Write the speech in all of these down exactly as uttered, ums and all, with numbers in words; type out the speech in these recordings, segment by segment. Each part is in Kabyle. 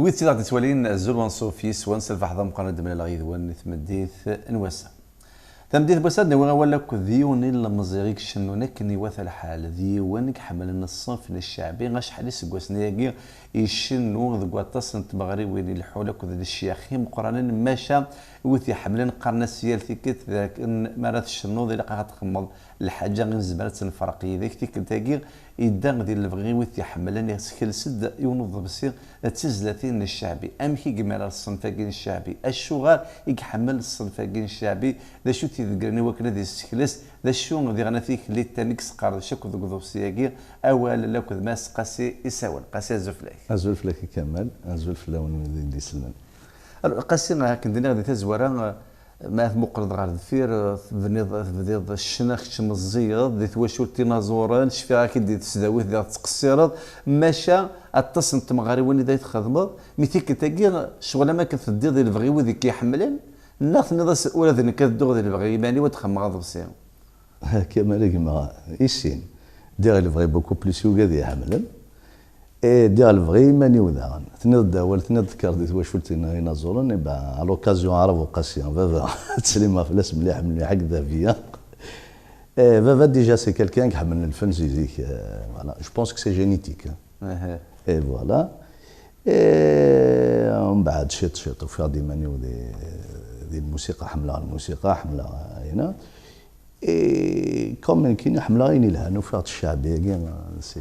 Wid tt-id-aɣ-d-ittwalin, azul wanṣuf yis-wen, s lfeḥḍa meqqren ad d-mlaleɣ yid-wen i tmeddit n wass-a. Tameddit n wass-a, ad d-nawi awal akked yiwen n ilemẓi i icennun akken iwata lḥal, d yiwen i iḥemmlen ṣṣenf n cceɛbi, acḥal iseggasen-agi icennu deg waṭas n tmeɣriwin, ileḥḥu akked lecyax imeqqranen, maca wid t-iḥemmlen qqaren-as yal tikkelt dakken mi ara tcennuḍ ilaq ad txedmeḍ lḥaǧa i nezmer ad tt-nefreq yid-k. Tikkelt-agi, yedda di lebɣi wid t-iḥemmlen, yeskles-d yiwen uḍebsi d tizlatin n cceɛbi. Amek i yemlal ṣṣenf-agi n cceɛbi? Acuɣer i iḥemmel ṣṣenf-agi n cceɛbi? D acu t-iḍeggren i wakken ad yessekles? D acu diɣen tiklit-nni i yesqerdec akk deg uḍebsi-agi? Awal akked Mass Qasi Isawel. Qasi, azul fell-ak. Azul fell-ak a Kamal, azul fell-awen wid i d-isellen. Alors, Qasi, akken d-nniɣ di tazwara, ma tmuqleḍ ɣer deffir, tebniḍ, tebdiḍ ccna kečč meẓẓiyeḍ di twacult inaẓuren, cfiɣ-ak-id di tesdawit diɣ tettqessireḍ, maca aṭas n tmeɣriwin i d ay txedmeḍ, mi tikkelt-agi ccɣel am akken teddiḍ di lebɣi wid i k-iḥemmlen, neɣ tenniḍ-as ula d nekk ad dduɣ di lebɣi iman-iw ad xedmeɣ aḍebsi? Kamal a gma, i sin. Ddiɣ i lebɣi beaucoup plus i ugad i iḥemmlen. Et ddiɣ lebɣi iman-iw daɣen. Tenniḍ-d awal, tenniḍ-d kker di twacult-nneɣ inaẓuren, et ben, à l'occasion, Aɛrab Uqasi, baba, ttsellimeɣ fell-as mliḥ, mliḥ, akked Dahbiya. Et baba, déjà, c'est quelqu'un qui iḥemmlen lfen si zik, euh, voilà. Je pense que c'est génétique, hein. Et voilà. Et mbeɛd, ciṭ, ciṭ, ufiɣ-d iman-iw di, di lmusiqa, ḥemmleɣ lmusiqa, ḥemmleɣ ayen. Et comme nekkini ḥemmleɣ ayen yelhan, ufiɣ-d cceɛbi-agi, c'est,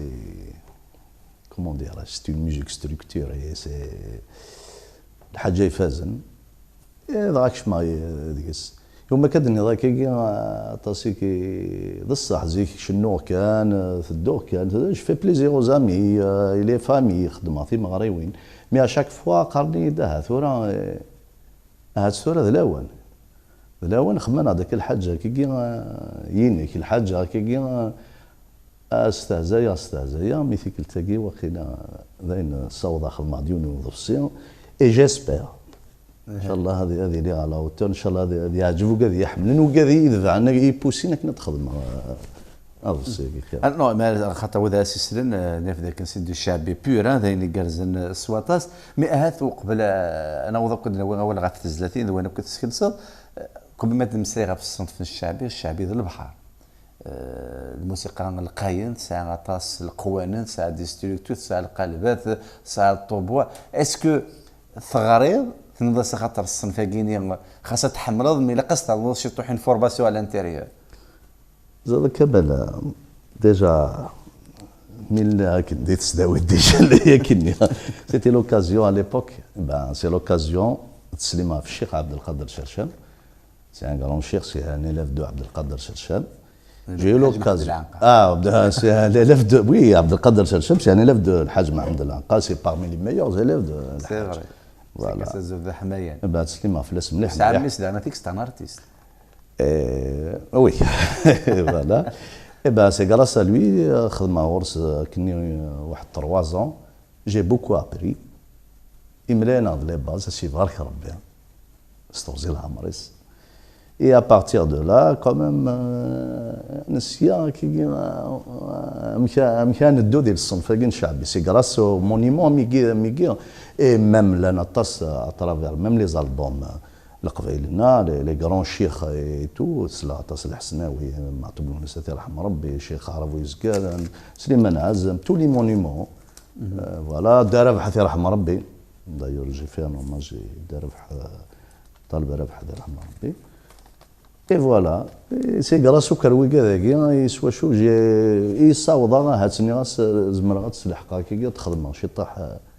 comment dirais-je, c'est une musique structurée, c'est lḥaǧa ifazen. Eh, dɣa kecmeɣ i-, deg-s. Iwumi akka d-tenniḍ akkagi, ah, aṭas i ki-, d ṣṣeḥ, zik cennuɣ kan, eh, tedduɣ kan, je fais plaisir aux amis, eh, et les familles, xeddmeɣ timeɣriwin. Mais à chaque fois, qqaren-iyi-d, aha, tura, eh, ahat tura d lawan. D lawan, xemmemeɣ-d akka lḥaǧa akkagi, eh, yinek, lḥaǧa akkagi, eh, ah, stehzayeɣ, stehzayeɣ, mi tikkelt-agi waqila d ayen ssawḍeɣ xedmeɣ-d yiwen n uḍebsi. Et j'espère. Inchallah ad, ad iliɣ à la hauteur, inchallah ad, ad yeɛǧeb ugad i yi-ḥemmlen, ugad i yi-idebɛen, i yi-pusin akken ad xedmeɣ, eh, aḍebsi-agi xir. Ah, non, mais xaṭer wid ara s-islen, eh, naf dakken c'est du cceɛbi pur, hein, d ayen igerrzen, eh, s waṭas. Mais ahat uqbel, eh, ad naweḍ akk ad d-nawi awal ɣef tezlatin d wayen akk i teskelseḍ, eh, qbel ma d-nemmeslay ɣef ṣṣenf n cceɛbi, cceɛbi d lebḥer. Eh, lmusiqa lqayen, tesɛa aṭas n leqwanen, tesɛa des structures, tesɛa lqalbat, tesɛa ṭṭubuɛ. Est-ce que teɣriḍ, tenniḍ-as axaṭer ṣṣenf-agi-nni xas ad tḥemmleḍ, mais ilaq ad s-ternuḍ ciṭuḥ une formation à l'intérieur? Ẓad Kamal, déjà, mi lliɣ akken di tesdawit déjà, lli akken, c'était l'occasion à l'époque, ben, c'est l'occasion, teslim ɣef Ccix Ɛebdelqader Cercam. C'est un grand cheikh, c'est un élève de Abdelkader Chercham. J'ai eu l'occasion. Ah, c'est un élève de, oui, Abdelkader Chercham, c'est un élève de L'Haj Mohamed Al Anqa, c'est parmi les meilleurs élèves de L'Haj. C'est vrai. Voilà. C'est que ça, c'est vrai. Eh ben, teslim ɣef fell-as mliḥ, mliḥ. C'est un artiste. Euh, oui. Voilà. Eh ben, c'est grâce à lui, euh, xedmeɣ ɣur-s, euh, akken, euh, waḥed trois ans. J'ai beaucoup appris. Imla-yaneɣ-d les bases, ad s-ibarek Rebbi. S teɣzi n leɛmer-is. Et à partir de là, quand même, euh, nesya kigi, euh, amek, amek ara neddu di ṣṣenf-agi n cceɛbi. C'est grâce au monument, migi, migi, et même llan aṭas à travers, même les albums, euh, leqbayel-nneɣ, les, les grands cheikhs et tout, tesla aṭas Lḥesnawi, Meɛtub Lwennas, ad t-yerḥem Rebbi, Ccix Ɛrab Uzgar, Sliman Ɛazem, tous les monuments. Euh, voilà, Dda Rabeḥ, ad t-yerḥem Rebbi. D'ailleurs, j'ai fait un hommage à Dda Rabeḥ, euh, Ṭaleb Rabeḥ, ad t-yerḥem Rebbi. Et voilà. Et c'est grâce au Kerwiga dagi, i s wacu j'ai, i ssawḍeɣ, ahat nniɣ-as, zemreɣ ad tt-sleḥqeɣ, kigi ad xedmeɣ ciṭṭaḥ,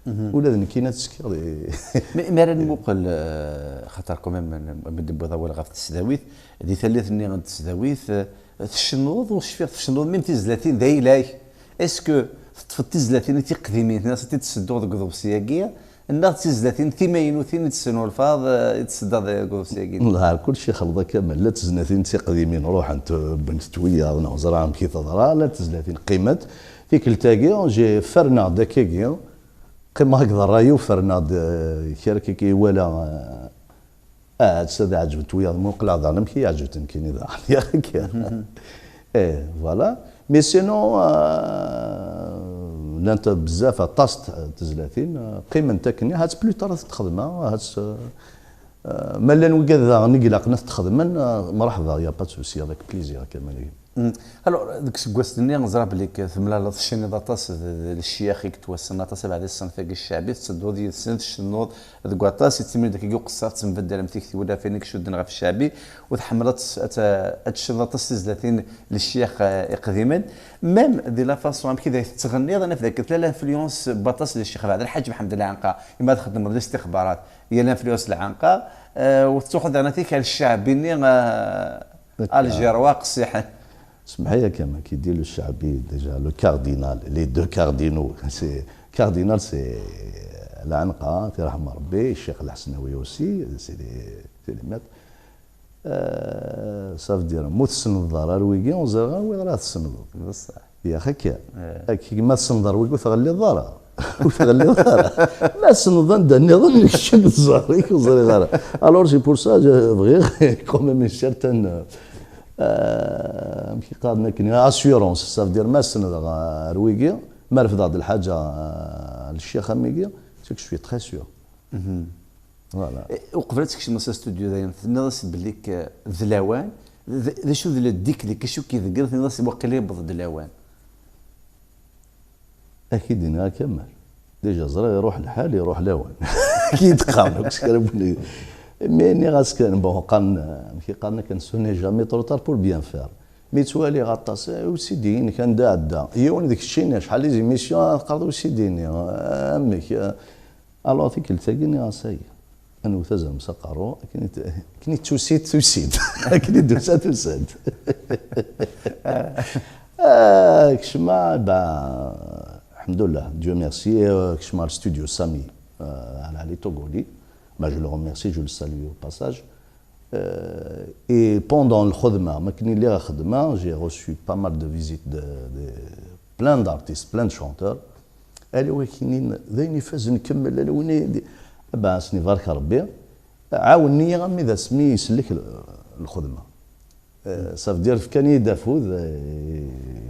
euh, ula d nekkini ad tekkiɣ di... Mais, mi ara nmuqel, euh, xaṭer quand même, mi d-tewwiḍ awal ɣef tesdawit, di tallit-nni n tesdawit, euh, tcennuḍ, ur cfiɣ tcennuḍ, même tizlatin d ayla-k. Est-ce que teṭṭfeḍ tizlatin tiqdimin, tenniḍ-as ad t-id-tessedduɣ deg uḍebsi-agi, neɣ d tizlatin timaynutin i d-tesnulfaḍ, eh, i d-tesseddaḍ deg uḍebsi-agi? Llah, kulci ixleḍ akka, ma la tizlatin tiqdimin ruḥent, eh, wwint-t wiyaḍ, neɣ ẓriɣ amek i teḍra, la tizlatin qqiment. Tikkelt-agi, j'ai ferneɣ-d akkagi, qqimeɣ akked ṛṛay-iw, ferneɣ-d, eh, kra akka i wala, eh, Ah, ad ɛeǧbent wiyaḍ, muqleɣ daɣen amek i ɛeǧbent nekkini daɣen. Yak. Eh, voilà. Mais sinon, euh, Llant bezzaf, aṭas n tezlatin, euh, qqiment akken, ha-tt plus tard ad t-xedmeɣ, ha-tt, euh, euh, ma llan wigad daɣen i ilaqen ad t-xedmen, euh, mṛeḥba, y a pas de souci, avec plaisir, Kamal. Mm. Alors, deg iseggasen-nni, neẓra belli k-, temlaleḍ tecniḍ aṭas d, d lecyax i yettwassnen aṭas abeɛda ṣṣenf-agi ccɛbi, tettedduḍ yid-sen, tcennuḍ deg waṭas, yettimir-d akkagi uqeṣṣer, tettembaddalem tiktiwin ɣef wayen i icudden ɣef ccɛbi, u tḥemmleḍ ad tt-, ad tt-, ad tecnuḍ aṭas tizlatin n lecyax, eh, iqdimen. Même di la façon amek i d ay tettɣenniḍ, ad naf dakken tella l'influence n waṭas n lecyax, beɛda Lḥaǧ Mḥemmed Lɛenqa, imi ad txeddmeḍ di Stiqbarat, il y a l'influence Lɛenqa, eh, u tettuxeḍ daɣen atik ar ccɛbi-nni, eh, Algérois qessiḥen. Semḥ-iyi, Kamal, qui dit le Chabi, déjà, le cardinal, les deux cardinaux, c'est, cardinal, c'est Lɛenqa, tirḥem Rebbi, Cheikh Lḥesnawi aussi, c'est les, c'est les maîtres. Euh, ça veut dire, mu tessneḍ ara ar wigi, ur ẓriɣ ara wiɣ ara tessneḍ. Bessah. Yak akka. Eh. Akka, ma tessneḍ ar wigi, ur tɣelliḍ ara. Ur tɣelliḍ ara. Ma tessneḍ anda nniḍen, kečč ad tẓer, ur ẓriɣ ara. Alors, c'est pour ça, je, bɣiɣ quand même une certaine, euh, amek i qqaren akken, assurance. Ça veut dire, ma ssneɣ ar wigi, ma refdeɣ-d lḥaǧa, euh, lecyax am wigi, c'est que je suis très sûr. Mhm. Voilà. Eh, uqbel ad tkecmeḍ s studio dayen, tenniḍ-as belli k-, d lawan, d, d acu d le déclic, acu k-idegren, tenniḍ-as waqila yewweḍ-d lawan? Ad k-id-iniɣ a Kamal. Déjà, ẓriɣ iruḥ lḥal, iruḥ lawan. Ki d-qqaren akk s kra n wunag. Mais nniɣ-as kan, bon, qqaren, amek i qqaren akken, ce n'est jamais trop tard pour bien faire. Mi ttwaliɣ aṭas, eh, usidiyen kan d aɛedda. Yiwen d keččini, acḥal les émissions, ad teqqareḍ usidini, eh, amek, eh, alors, tikkelt-agi nniɣ-as, ay, ad nwet azrem s aqerru, akken i t-, akken i d-tusi-d, tusi-d. Akken i d-tusa, tusa-d. Ah, kecmeɣ, ben, alḥemdulillah, Dieu merci, euh, kecmeɣ ar studio Sami, euh, Al Ali Togoli. Ben, je le remercie, je le salue au passage. Euh, et pendant lxedma, mi akken i lliɣ xeddmeɣ, j'ai reçu pas mal de visites de, de plein d'artistes, plein de chanteurs. Ala win i d ayen ifazen, kemmel, ala win i d-, ben, ad sen-ibarek Rebbi. Ɛawen-iyi armi d asmi isellek l-, lxedma. Euh, ça veut dire, fkan-iyi-d afud, et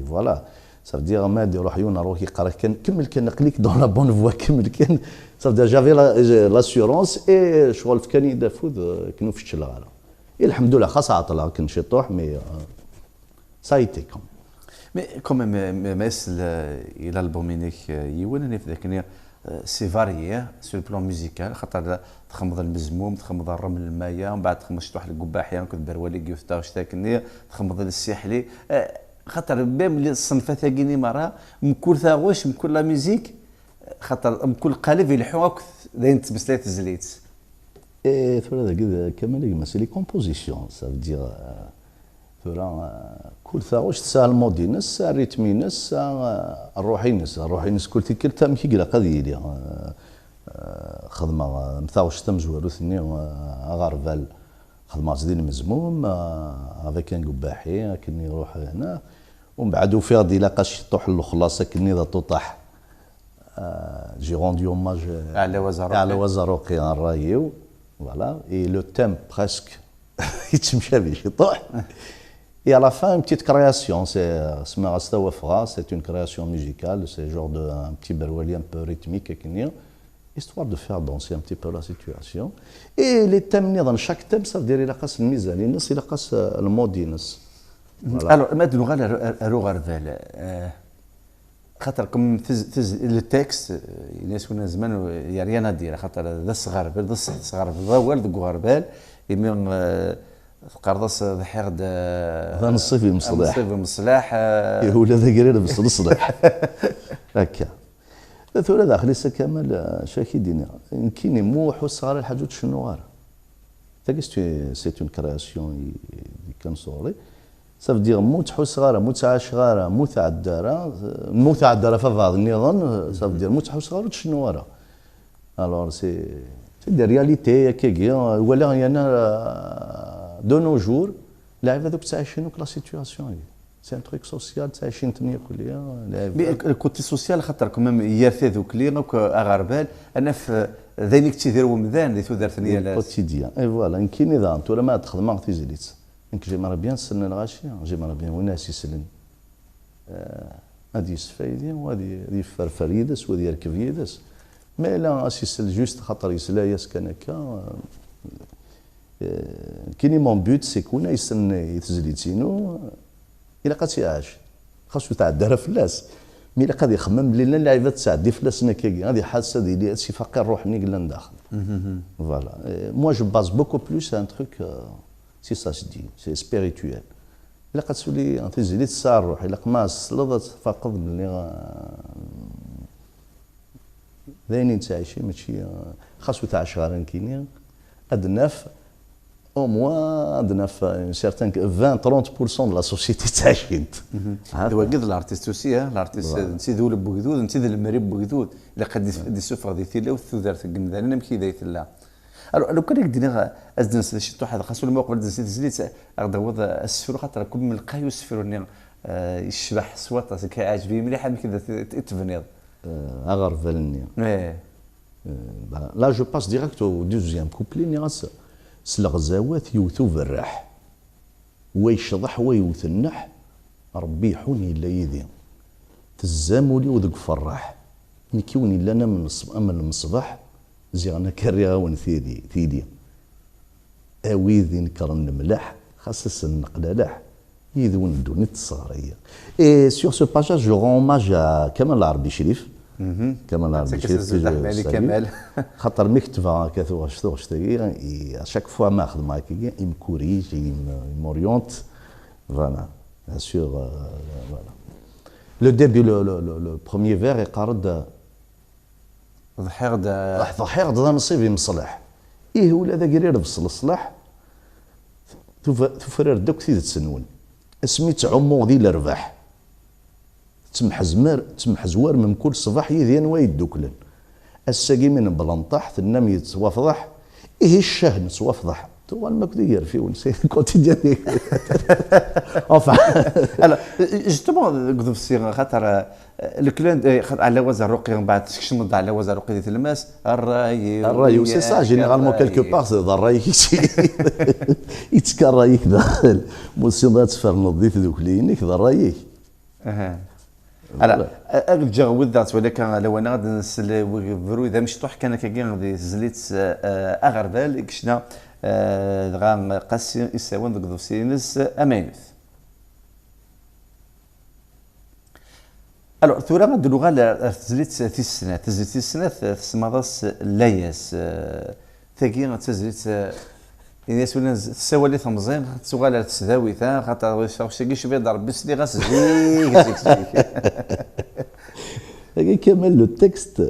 voilà. Ça veut dire, ma d-iruḥ yiwen ar ɣur-k yeqqar-ak kan, kemmel kan, aql-ik dans la bonne voie, kemmel kan. Ça veut dire, j'avais la, j'ai l'assurance, et ccɣel fkan-iyi-d afud, euh, akken ur feccleɣ ara. Et lḥemdullah, xas ɛeṭṭleɣ akken ciṭuḥ, mais, euh, ça a été quand même. Mais quand même, euh, mais, mais c'est le, l'album-inek, euh, yiwen, ad naf dakken, euh, c'est varié, hein, sur le plan musical, xaṭer txedmeḍ lmezmum, txedmeḍ rrem n lmaya, mbeɛd txedmeḍ ciṭuḥ n lgubbaḥi, akked berwali deg yiwet taɣect akken-nni, txedmeḍ lsiḥli. Eh, xaṭer même les ṣṣenfat-agi-nni merra, mkul taɣect, mkul la musique, xaṭer mkul lqaleb ileḥḥu akk d ayen tettmeslay tezlit. Eh, tura dagi d Kamal gma, c'est les compositions, ça veut dire, euh, tura, euh, kul taɣect tesɛa lmud-ines, tesɛa rrythm-ines, tesɛa, euh, rruḥ-ines. Rruḥ-ines kul tikkelt amek i ilaq ad yili. Euh, euh, xedmeɣ, euh, taɣect tamezwarut-nni, euh, aɣerbal, xedmeɣ-tt di lmezmum, euh, avec un gubbaḥi, akken iruḥ hna. Umbeɛd ufiɣ-d ilaq-as ciṭuḥ n lexlaṣ akken-nni d aṭuṭaḥ. Euh, j'ai rendu hommage, euh, Ɛla Wazaruqi. Ɛla Wazaruqi, ṛṛay-iw. Voilà. Et le thème, presque, yettemcabi ciṭuḥ. Et à la fin, une petite création, c'est, euh, semmaɣ-as Tawafɣa, c'est une création musicale, c'est genre de, un petit berwali un peu rythmique, akken-nni, histoire de faire danser un petit peu la situation. Et les thèmes niḍen, chaque thème, ça veut dire, ilaq-as lmizan-ines, ilaq-as, euh, lmud-ines. Voilà. Alors, ma d-nuɣal ar, ar, ar uɣerbal, euh, Xaṭer, comme tez-, tez-, le texte, euh, il y a un zman, euh, il y a rien à dire. Xaṭer, d asɣerbal, d ṣṣeḥ tesɣerbleḍ awal deg uɣerbal, imi, euh, teqqareḍ-as, euh, ḍḥiɣ-d, euh, d aneṣṣif i mmeṣlaḥ. Aneṣṣif i mmeṣlaḥ, euh. Ih, ula d agrir mmeṣlaḥ. Akka. Tura daxel-is a Kamal, euh, acu ak-id-iniɣ? Nekkini, mu ḥusseɣ ara lḥaǧa ur tt-cennuɣ ara. Tagi, c'est, c'est une création i, i kan sɣur-i. Ça veut dire, mu ttḥusseɣ ara, mu ttɛaceɣ ara, mu tɛedda ara, mu tɛedda ara ɣef bɛaḍ nniḍen, ça veut dire, mu ttḥusseɣ ara, ur tt-cennuɣ ara. Alors, c'est, c'est des réalités, akkagi, walaɣ yana, euh, de nos jours, lɛibad akk ttɛicin akk la situation-agi. C'est un truc social, ttɛicin-ten yakk lɛibad. Mais le côté social, xaṭer quand même, yir tadukli, akk aɣerbal, ad naf, euh, d ayen i yettidir wemdan di tudert n yal ass. Quotidien. Et voilà, nekkini daɣen, tura ma ad xedmeɣ tizlit. Nekk, j'aimerais bien ssnen lɣaci, j'aimerais bien win as-islen. Euh, ad yesfaydi, ad y-, ad yefferfer yid-s, u ad yerkeb yid-s. Mais là, as-isel juste xaṭer yesla-yas kan akka. Euh, kini mon but, c'est que win ay yessnen i tezlit-inu, ilaq ad tt-iɛac. Xas ur tɛedda ara fell-as. Mi ilaq ad ixemmem lila n lɛibad tettɛeddi fell-asen akkagi, ad iḥass ad yili, ad s-ifaq ṛṛuḥ-nni yellan daxel. Voilà. Euh, moi, je base beaucoup plus un truc, euh, si ça se dit, c'est spirituel. Ilaq ad tili tizlit tesɛa ṛṛuḥ, ilaq ma tesleḍ ad tfaqeḍ belli, euh, d ayen i nettɛici, mačči, euh, xas ur tɛaceɣ ara nekkini, ad naf, au moins, ad naf, euh, une certaine vingt, trente pour cent de la société ttɛicin-t. Ha? D wagi d l'artiste aussi, hein, l'artiste, voilà, netta d ul n wegdud, netta d lemri n wegdud. Ilaq ad d-, ad d-isuffeɣ di tilawt tudert n yemdanen amek i d ay tella. Alors, lukan i k-d-iniɣ, ad d-nsel ciṭuḥ, xas ulamma uqbel ad d-nsel tizlit, ad ɣ-d-tawiḍ asefru, xaṭer akk lqay usefru-nni, euh, yecbeḥ s waṭas, iɛǧeb-iyi mliḥ amek i t-, i t-tebniḍ. Euh, aɣerbal-nni. Eh. Euh, ben, là, je passe direct au deuxième couplet, nniɣ-as, s leɣzawat yewwet uberreḥ. Wa yecḍeḥ, wa yewwet nneḥ, Ṛebbi iḥun yella yid-i. Tezzam ul-iw deg uferreḥ, nekk i wen-illan am lmeṣ-, am lmeṣbaḥ, ziɣen akka rriɣ-awen tili, tili. A wid inekkren lemleḥ, xas asen neqlaleḥ, yid-wen ddunit tesseɣray. Et sur ce passage, je rends hommage à Kamal Larbi Chérif. Kamal Larbi Chérif, que je salue. Kamal. Xaṭer mi ketbeɣ akka tuɣac-, tuɣac-tagi, i, à chaque fois ma xedmeɣ akkagi, il me corrige, il me, il m'oriente. Voilà. Bien sûr, euh, voilà. Le début, le, le, le, le premier vers, iqqar-d, ḍḥiɣ-d, ḍḥiɣ-d d anṣib imeṣleḥ. Ih, ula d agrireb s leṣlaḥ, tufa-, tufrar-d akk tidet-nwen. Asmi ttɛummuɣ di lerbaḥ, ttemḥezmar-, ttemḥezwarem mkul ṣṣbeḥ yid-i anwa yedduklen. Ass-agi mi nebla nṭaḥ, tennam yettwafḍeḥ, ihi ccah nettwafḍeḥ. Tuɣalem akk d igerfiwen, c'est le quotidien des, enfin. Alors, justement, deg uḍebsi, xaṭer, euh, le clin d'œil, xaṭer, Ɛella Wazerruqi, mbeɛd tkecmeḍ-d Ɛella Wazerruqi di tlemmast, ṛṛay-iw, ṛṛay-iw, c'est ça, généralement, quelque part, c'est d ṛṛay-ik i yettekka ṛṛay-ik daxel. Ma ur tessineḍ ad tferneḍ di tdukli-inek, d ṛṛay-ik. Aha. Ala, voilà. A-, ad ǧǧeɣ wid daɣ ttwali akka lawan-a, ad nsel i webru d amecṭuḥ kan akkagi di tezlit, eh, Aɣerbal, i yecna, eh, dɣa Qasi Isawan deg uḍebsi-ines amaynut. Alors, tura ad d-nuɣal ar, ar tezlit tis snat. Tezlit tis snat, eh, tsemmaḍ-as Layas, eh, Tagi d tazlit, eh, ini-as win tessawal i temẓi, ad tuɣal ar tesdawit, ha, xaṭer taɣect-agi cbiɣ-d Rebbi sliɣ-as zik, zik, zik. Tagi, Kamal, le texte,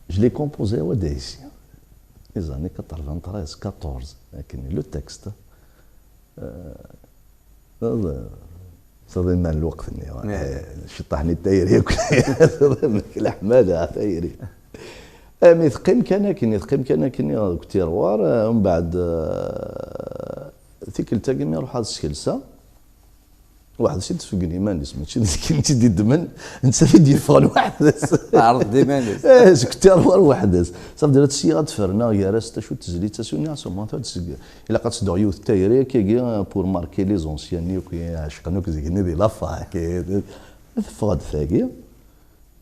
je l'ai composé à Wadaïsi, les années quatre-vingt-treize, quatorze, akken, le texte. Eh, Saḍ iman lweqt-nni, eh, ciṭaḥ-nni n tayri akk. Saḍ iman leḥmala tayri. Eh, mi teqqim kan akken, teqqim kan akken deg tiṛwar, eh, mbeɛd, eh, tikkelt-agi mi ruḥ ad skelsa, weḥd-s i d-tfeggen iman-is, mačči d nekkni i tt-id-iddmen, netta i d-yeffɣen weḥd-s. Ɛreḍ-d iman-is. Eh, seg tiṛwar weḥd-s. Safi d la ssiɣ ad ferneɣ gar-as tacu d tezlit, tasu-nni, asumant ad seg Ilaq ad tedduɣ yiwet n tayri akkagi pour marquer les anciens-nni akk i ɛecqen akk deg-nni di la fac. Teffeɣ-d tagi.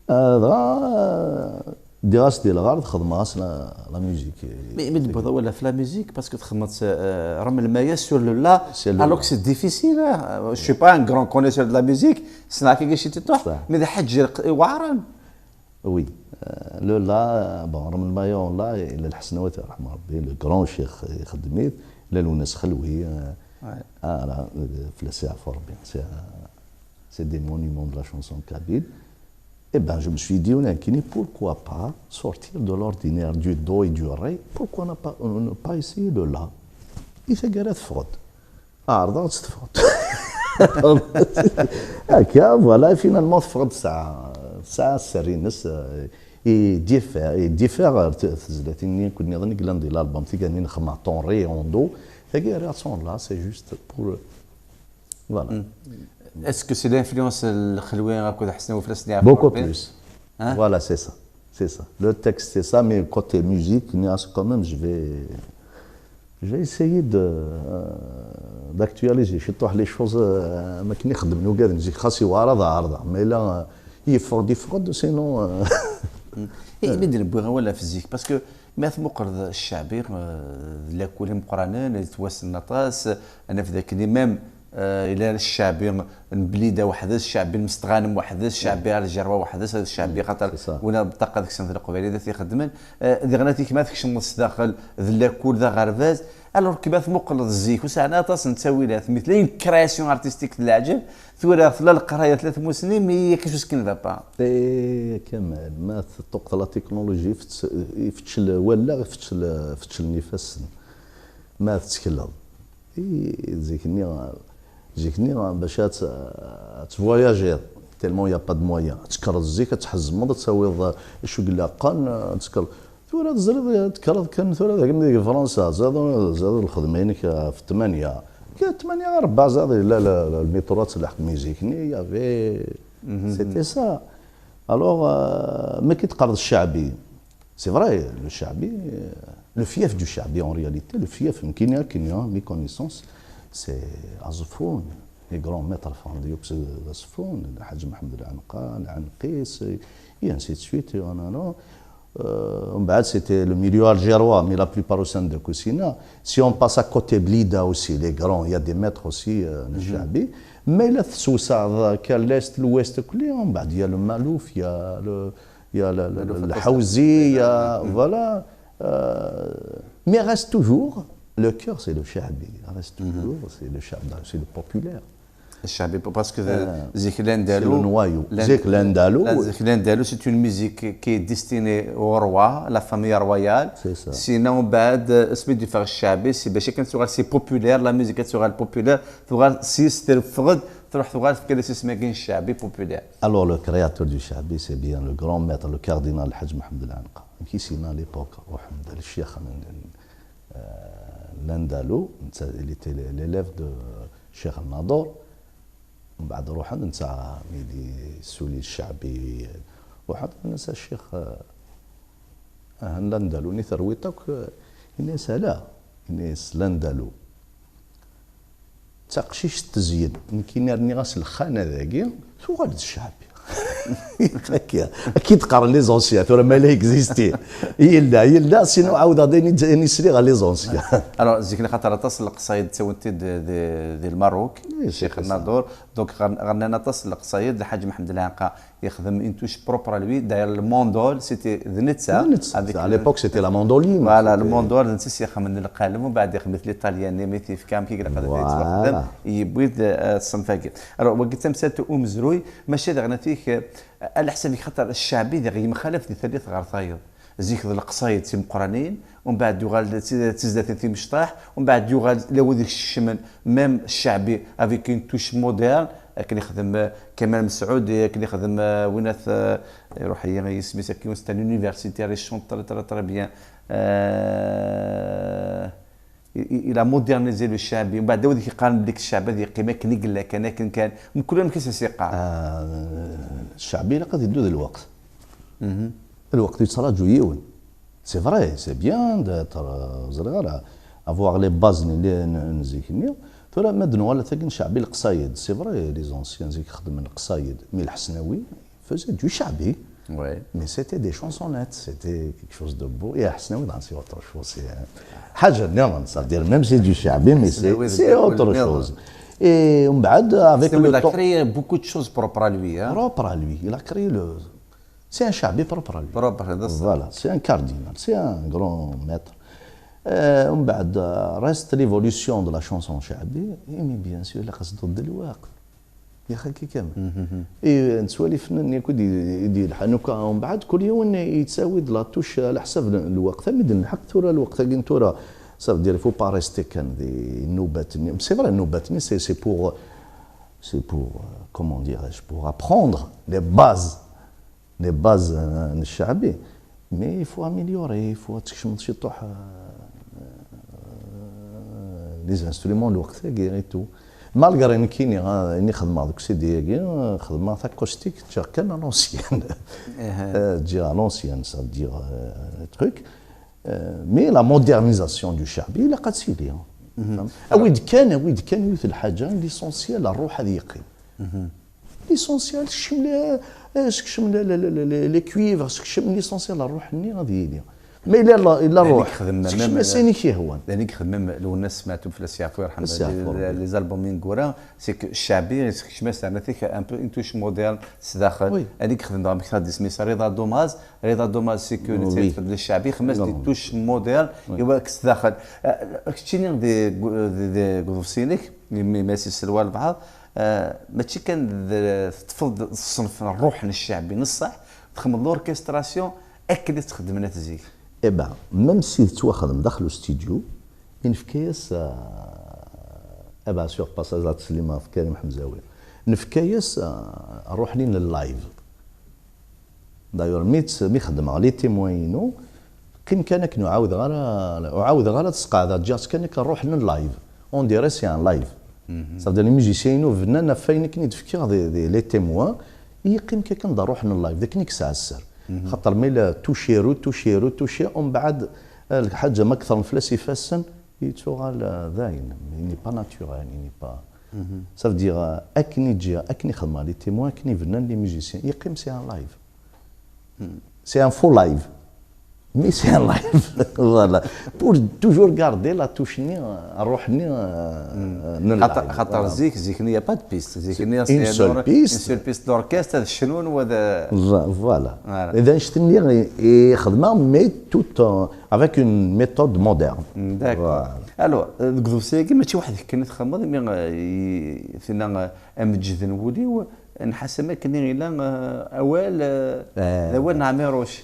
Ah, dɣa, ah, ddiɣ-as di lɣerḍ, xedmeɣ-as la, la musique. Mais, mais d-wwiḍ awal ɣef la musique, parce que txedmeḍ, euh, Rem Lmaya sur le la, alors que c'est difficile, hein. Je suis pas un grand connaisseur de la musique, ssneɣ akkagi ciṭuḥ, mais d aḥeǧǧi iweɛren. Oui. Euh, le la, bon, Rem Lmaya en la, yella Lḥesnawat, yerḥem Rebbi, le grand cheikh ixeddem-it, yella Lwennas Xelwi, euh, ah, là, euh, fell-as yeɛfu Rebbi. C'est, euh, c'est des monuments de la chanson kabyle. Eh ben, je me suis dit, nekkini, pourquoi pas sortir de l'ordinaire, du do et du ré, pourquoi ne pas, ne pas essayer le la? I taggara teffeɣ-d. Ɛerḍeɣ ad tt-teffeɣ. Akka, voilà, finalement teffeɣ-d tesɛa, tesɛa sser-ines, euh, i diffère, i diffère ɣer t-, tezlatin-nni akk nniḍen i yellan di l'album, tiganin xedmeɣ ton ré en do, tagi rriɣ-tt en la, c'est juste pour, euh, voilà. Est-ce que c'est l'influence n Lxelwi akked Ḥesnawi fell-asen yeɛfu Rebbi? Beaucoup plus. Hein? Voilà, c'est ça. C'est ça. Le texte, c'est ça, mais côté musique, quand même, je vais, je vais essayer de, euh, D'actualiser ciṭuḥ les choses, euh, am akken i xeddmen ugaden zik, xas yewɛer ad ɛerḍeɣ, ma yella, euh, yeffeɣ-d, yeffeɣ-d, sinon, euh, I mi d-newwi awal ɣef zik, parce que ma tmuqleḍ ccaɛbi, euh, d lakul imeqqranen, yettwassen aṭas, ad naf dakken même, euh, ila ccaɛbi n Blida weḥd-s, ccaɛbi n Mestɣanem weḥd-s, ccaɛbi ar Ljerwa weḥd-s, ad ccaɛbi xaṭer c'est ça. Ula bṭaqa deg-sen d leqbayel i t-ixeddmen. Euh, diɣen ad tikma tkecmeḍ s daxel d lakul d aɣerbaz, alors que ma tmuqleḍ zik, ur sɛan aṭas n ttawilat, mi tella une création artistique d leɛǧeb, tura tella leqraya, tella tmussni, mais il y a quelque chose qui ne va pas. Et Kamal, ma teṭṭuqt la technologie, ifettel wallaɣ, ifettel, ifettel ifassen. Ma tettekleḍ. I, zik-nni, zik-nni, bac ad, ad tvoyagiḍ, tellement il y a pas de moyen. Ad tekkreḍ zik, ad tḥezmeḍ, ad tawiḍ acu ilaqen, ad tekkreḍ. Tura tezriḍ, tekkreḍ kan tura dagi deg Fransa, ziḍ, ziḍ lxedma-inek ɣef ttmanya. Kan ttmanya ɣer rebɛa, ziḍ, yella le, le, le métro ad telḥeq, mais zik-nni, il y avait, c'était ça. Alors, euh, ma ki teqqareḍ ccaɛbi, c'est vrai, le ccaɛbi, euh, le fief du ccaɛbi en réalité, le fief, nekkini akken, hein, mes connaissances, c'est Aẓeffun, les grands maîtres Fernand Dioux d Aẓeffun, Lḥaǧ Mḥemmed Lɛenqa, Lɛenqis, et ainsi de suite, et on en a. Euh, umbeɛd, c'était le milieu algérois, mais la plupart au sein de Kusina. Si on passe à côté Blida aussi, les grands, il y a des maîtres aussi, euh, n ccaɛbi. Mais là, tessewsaɛeḍ akka l'est, l'ouest, kulli, umbeɛd, il y a le Malouf, il y a le, il y a le, le, Malouf, le après, Haouzi, il y a, c'est- voilà. Euh, mais reste toujours, le cœur, c'est le cchaɛbi. Reste toujours, c'est le cchaɛbi, c'est le populaire. Ccaɛbi, parce que Euh, zik C'est l'Andalou, le noyau. l'And- Zik l'Andalou. la- zik l'Andalou, c'est une musique qui est destinée au roi, la famille royale. C'est ça. Sinon, بعد, euh, اسمي دي فار الشعبي, c'est باش كان تغال, c'est populaire, la musique كتغال populaire, تغال سيس ترفغد, تروح تغال في كل سيس ماكين الشعبي populaire. Alors, le créateur du cchaɛbi, c'est bien le grand maître, le cardinal Hadj Mohamed Al Anqa. Qui c'est à l'époque, Mohamed Al Cheikh, euh, l'Andalou, il était l'élève de Cheikh Al Nadour. ومن بعد روح عند نتا ميدي سولي الشعبي، روح عند نتا الشيخ، آه، آه، l'Andalou ني ثرويطك، آه، الناس لا، الناس l'Andalou. تقشيش التزيين، نكي نرني غاس الخانة ذاكي، ثوغال الشعبي. هكا، اكيد قرا les anciens، ثورة ما لا اكزيستي. يلا، يلا، sinon عاود غادي نسري غا les anciens. Alors, zik خاطر aṭas n leqṣayed ttawin-t-id di, di Lmerruk, Oui, Cheikh c'est ça. Nadour. Donc, ɣer- ɣernan aṭas n leqṣayed, Lḥaǧ Mḥemmed Lɛenqa yexdem une touche propre à lui. D'ailleurs, le mandol, c'était d netta. D netta. Avec À le- l'époque, c'était la mandoline. Voilà, le C'était- mandol, d netta i s-yexdem lqaleb, ومن بعد يexdem-it l'italien, mais tifka, amek i ilaq ad yettwaxdem, Voilà. yewwi-d, euh, ṣṣenf-agi. Alors, wagi d tamsalt umezruy, maca daɣen atik, euh, على حسابك, خاطر الشعبي داغ يمخالف di tallit ɣer tayeḍ. Zik d leqṣayed timeqqranin, ومن بعد يغال تزداتين timecṭaḥ, ومن بعد يغال لو ذيك الشمن, même الشعبي avec une touche moderne, akken ixdem, euh, Kamal Mesɛud, akken ixdem, euh, winat, euh, يروح يسمي ساكي, c'est un universitaire, il chante très, très, très bien. Euh, il, il a modernisé le الشعبي. ومن بعد هو ذيك يقال بليك الشعب هذا يقيم كان يقول لك انا كان كان من كل يوم كيس سيقع. آه، الشعبي لا قد يدو ذا الوقت. الوقت يتراجو يون. C'est vrai, c'est bien d'être, euh, زريغ avoir les bases ني نزيكني. ثورة ما دنوال تاكن شعبي القصايد. C'est vrai, les anciens زيك خدم القصايد. Mais الحسناوي faisait du شعبي. Ouais. Mais c'était des chansonnettes, c'était quelque chose de beau. Et حسناوي, c'est autre chose. C'est, euh, حاجة نيران, ça veut dire, même si c'est du شعبي, mais c'est, حسناوي c'est ذا autre نيران. chose. Et ومن بعد, avec حسناوي, il le a temps, créé beaucoup de choses propres à lui, hein. propre à lui, il a créé le, c'est un شعبي propre à lui. Propre, c'est ça. Voilà, c'est un cardinal, c'est un grand maître. Euh, ومن بعد, euh, reste l'évolution de la chanson شعبي, et mais bien sûr, la قصدو الوقت. يا خي كي كامل. اي نتسوالي فنان يكون يدي الحنوكه ومن بعد كل يوم يتساوي de la touche على حسب الوقت. مدن الحق ثورة الوقت كاين ثورة. Ça veut dire, il faut pas rester كان دي النوبات. C'est vrai, النوبات, mais c'est, c'est pour, c'est pour, euh, comment dirais-je, pour apprendre les bases, les bases, euh, الشعبي. Mais il faut améliorer, il faut تكشم شي طوح, euh, les instruments الوقت et tout. Malgré نكيني, آه، اني خدمه دوك سي دي, آه، خدمه acoustique, تجي كان à l'ancienne. آه، تجي à l'ancienne, ça veut dire, euh, truc. آه، mais la modernisation du شعبي, لا قد سيدي, hein. Awi-d kan, awi-d kan yiwet lḥaǧa, l'essentiel, ṛṛuḥ ad yeqqim. L'essentiel, sekcem les, eh, sekcem les, les, les, les, les cuivres, sekcem l'essentiel, ṛṛuḥ-nni ad yili. Ma yella la, yella ṛṛuḥ, sekcem-as ayen i k-yehwan. D ayen i yexdem même Lwennas Maɛtub, fell-as yeɛfu yerḥem. Fell-as yeɛfu Rebbi. Les albums ineggura, c'est que ccaɛbi, yessekcem-as terna-t-ik un peu une touche moderne s daxel. Oui. Ayen i yexdem dɣa, amek ara d-isem-is, Rida Domaz. Rida Domaz, c'est que netta yettfed les ccaɛbi, yexdem-as des touches modernes, i wa-, s daxel. Eh, keččini di, di, di, deg uḍebsi-inek, imi ma s-isel walbeɛḍ, eh, mačči kan d, teṭṭfeḍ ṣṣenf n ṛṛuḥ n ccaɛbi n ṣṣeḥ, txedmeḍ l'orchestration akken i tt-xeddmen at zik. Eh ben, même si tettwaxdem daxel ustidio, i nefka-yas, eh, eh ben, sur passage ad teslim ɣef Karim Ḥemzawi, nefka-yas, eh, ṛṛuḥ-nni n live. D'ailleurs, mi tt-, mi xedmeɣ les témoins-inu, qqim kan akken ur ɛawdeɣ ara, ur ɛawdeɣ ara ad sqeɛdeɣ, ǧǧiɣ-tt kan akken ṛṛuḥ n live. On dirait c'est un live. Ça veut dire, les musiciens-inu bnan ɣef wayen akken i d-fkiɣ di, di les témoins, i yeqqim kan akken d ṛṛuḥ n live, d akken i yesɛa sser. Xaṭer ma yella tuciru, tuciru, tuciru, umbeɛd, eh, lḥaǧa ma kthren fell-as ifassen, yettuɣal, eh, dayen, il n'est pas naturel, il n'est pas. Ça veut dire, eh, akken i ǧǧiɣ, akken i xedmeɣ les témoins, akken i bnan les musiciens, yeqqim c'est un live. C'est un faux live. Mais c'est un live. Voilà. Pour toujours garder la touche-nni, eh, ṛṛuḥ-nni, eh, n xaṭer, live. Xaṭer voilà. Zik, zik-nni, il y a pas de piste. Zik-nni, une seule piste. Une seule piste d'orchestre, ad cnun, wa d. Voilà. Voilà. D annect-nni i, i xedmeɣ, mais tout, eh, avec une méthode moderne. D'accord. Voilà. Alors, eh, deg uḍebsi-agi, mačči weḥd-k kan i txedmeḍ, imi, eh, i, tinna, eh, ameǧǧed n wul-iw, nḥas am akken i yella, eh, awal, eh, d awal n Ɛmiruc.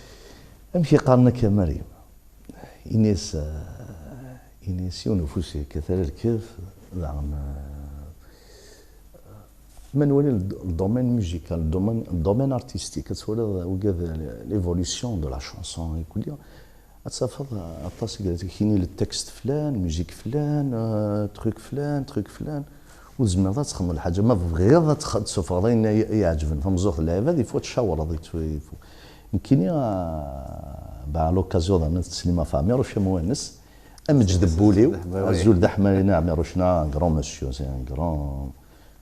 Amek i qqaren akka, Maryem? Ini-as, eh, ini-as yiwen ufus yekkat ara lkef, daɣen, eh, ma nwali le, le domaine musical, le domaine, le domaine artistique, ad twaliḍ wigad l'évolution de la chanson, i kulli, ad tafeḍ aṭas i kini le texte flan, musique flan, euh, truc flan, truc flan. Ur tezmireḍ ad txedmeḍ lḥaǧa. Ma tebɣiḍ ad tx-, ad tessufɣeḍ ayen i, i iɛeǧben tameẓẓuɣt n lɛibad, il faut ad tcawreḍ, il faut, il faut. Nekkini, ah, bah, à l'occasion daɣen ad teslim ɣef Ɛmiruc Amwanes, ameǧd n wul-iw, azul d aḥmali n Ɛmiruc-nneɣ, un grand monsieur, c'est un grand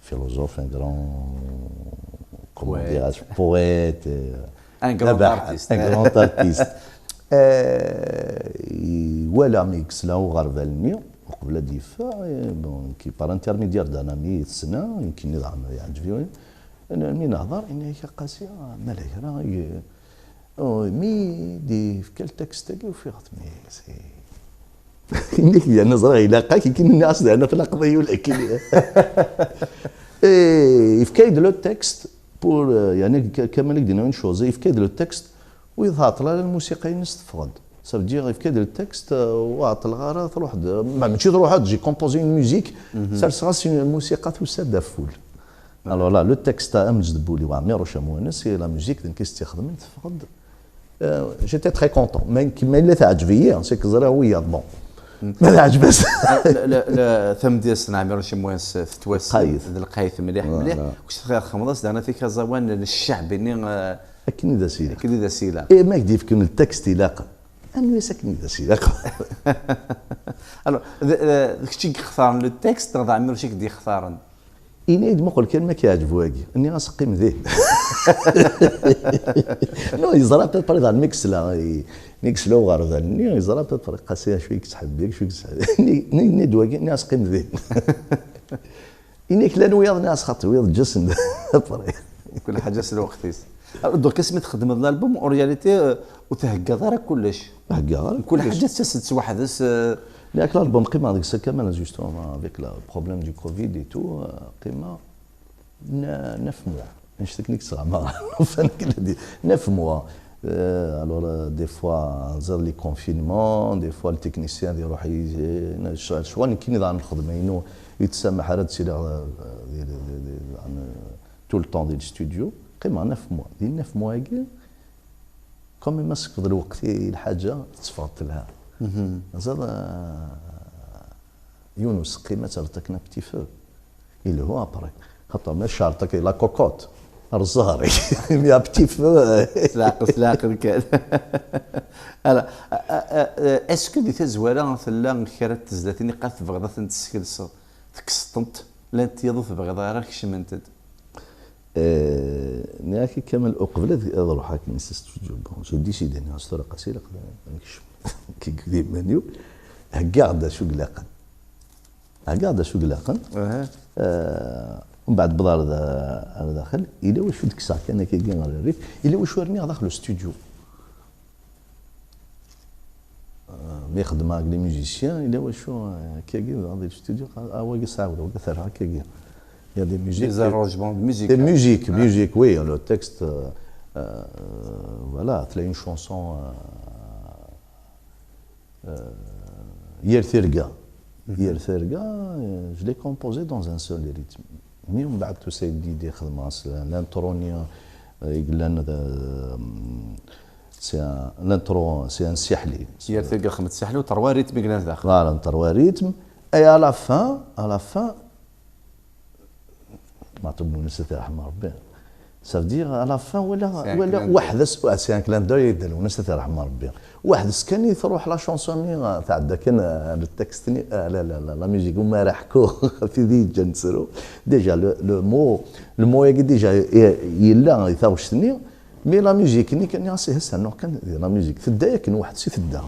philosophe, un grand, comment dirais-je, poète, euh, un grand artiste. Un grand artiste. Euh, iwala mi yesla uɣerbal-nni, uqbel ad d-yeffeɣ, eh, bon, qui par intermédiaire d'un ami i t-ssneɣ, nekkini daɣen yeɛǧeb-iyi. Mi nehḍer, yenna-ak a Qasi, ma la kra, oh, mi d-yefka ltekst-agi, ufiɣ-t, mais c'est Ini-k yerna ẓriɣ ilaq-ak, ikin nniɣ-as daɛna tlaqeḍ-iyi ulakin. Eh, yefka-yi-d le texte pour, euh, yani, K-, Kamal i k-d-yenna une chose, yefka-yi-d le texte, ur yi-tɛeṭṭel ara lmusiqa-ines teffeɣ-d. Ça veut dire, yefka-yi-d le texte, euh, ur ɛeṭṭleɣ ara, truḥ-d, ma mačči truḥ-d, j'ai composé une musique, serseɣ-as une lmusiqa tusa-d ɣef wul. Alors là, le texte, ameǧd n wul-iw Ɛmiruc Amwanes, et la musique, d nekk i s-tt-ixedmen, teffeɣ-d. Euh, j'étais très content. Mais, mais il était عجبية, c'est que ẓriɣ wiyaḍ, bon. Ma teɛǧeb-as. La, la, la, tamedyazt n Ɛmiruc Amwanes tettwassen d lqayet mliḥ, mliḥ. Voilà. Kečč tebɣiḍ txedmeḍ-as daɣen tikaẓawan n cceɛbi-nni, euh, akken i d as-ilaq. Akken i d as-ilaq. Et ma k-d-yefken le texte ilaq, anwi-as akken i d as-ilaq. Alors, d, d, d kečč i yextaren le texte, neɣ d Ɛmiruc i k-d-yextaren? Ini-yi-d, muqel kan ma k-iɛǧeb wagi. Nniɣ-as qqim din. Non, yeẓra à peu près daɣen mi yesla, i-, mi yesla uɣerbal-nni, yeẓra à peu près Qasi acu i yettḥebbi, acu i yettḥebbi. Ni-, ni-, yenna-d wagi, nniɣ-as qqim din. Ini-ak llan wiyaḍ, nniɣ-as xaṭi, wiyaḍ ǧǧa-sen après. Kul ḥaǧa s lweqt-is. Donc, asmi txeddmeḍ l'album, en réalité, euh, ur theggaḍ ara kullec. Ur theggaḍ ara kullec. Kul ḥaǧa tettas-d s weḥd-s, euh. Yak l'album qqimeɣ deg-s kamel, justement, avec le problème du covid et tout, euh, qqimeɣ ne-, neuf mois. Annect akken i yettɣama. Enfin, neuf mois. Euh, alors, euh, des fois, nẓer les confinements, des fois, le technicien ad iruḥ, euh, ccɣel nekkini daɣen lxedma-inu, ur yi-tessamaḥ ara ad ttiliɣ, euh, di, di, di, di, daɣen, euh, tout le temps di studio. Qqimeɣ neuf mois. Di neuf mois-agi, quand même, asekfeḍ lweqt i lḥaǧa, tetteffeɣ telha. Ẓer, euh, yiwen useqqi ma terreḍ akken un petit feu. Yelhu après. Xaṭer ma tcerḍeḍ akken la cocotte. Rẓar. Mi a petit feu. S leɛqel, s leɛqel kan. Ala, a, a, a, est-ce que di tazwara tella kra n tezlatin i qas tebɣiḍ ad tent-teskelseḍ, tekkseḍ-tent, llant tiyaḍ ur tebɣiḍ ara kecment-d? Eh, nniɣ-ak i Kamal, uqbel ad, ad ruḥeɣ akken s studio, bon, j'ai décidé, nniɣ-as tura qasi ilaq ad nekcem. Kik di menu, heggaɣ-d acu ilaqen. Heggaɣ-d acu ilaqen. Aha. Eh, mbeɛd wwḍeɣ ar da-, ar daxel, yella wacu d-kkseɣ kan akkagi ɣer rrif, yella wacu rniɣ daxel ustudio. Eh, mi xedmeɣ ak les musiciens, yella wacu, eh, akkagi dɣa di studio, qqar, ah, wagi sɛawdeɣ, wagi terra akkagi. Il y a des musiques. Des arrangements de musique, des hein. Musiques, ah, musique, oui, le texte, euh, euh, voilà, tella une chanson, euh, euh, Yir tirga. Mhm. Yir tirga, euh, je l'ai composé dans un seul rythme. Mais mbeɛd tusa-d l'idée, xedmeɣ-as l'intro-nni, euh, i yellan, euh, c'est un, l'intro, c'est un siḥli. Yir tirga xedmeɣ-tt siḥli, u terwa rythme i yellan daxel. Voilà, terwa rythme. Et à la fin, à la fin, Maɛṭub Lwennas, ad t-irḥem Rebbi. Ça veut dire, à la fin, wala, wala waḥed as-, ah, c'est un clin d'œil i Dda Lwennas, ad t-irḥem Rebbi. Waḥed-s kan i truḥ la chanson-nni, ah, tɛedda kan, ah, le texte-nni, ah, la, la, la, la musique, uma ara ḥkuɣ ɣef tid i yeǧǧan ttru. Déjà, le, le mot, le mot-agi déjà, i-, yella i taɣect-nni, mais la musique-nni kan, nniɣ-as, ih, ass-a, nuɣ kan, la musique, tedda yakan waḥed-s i tedda.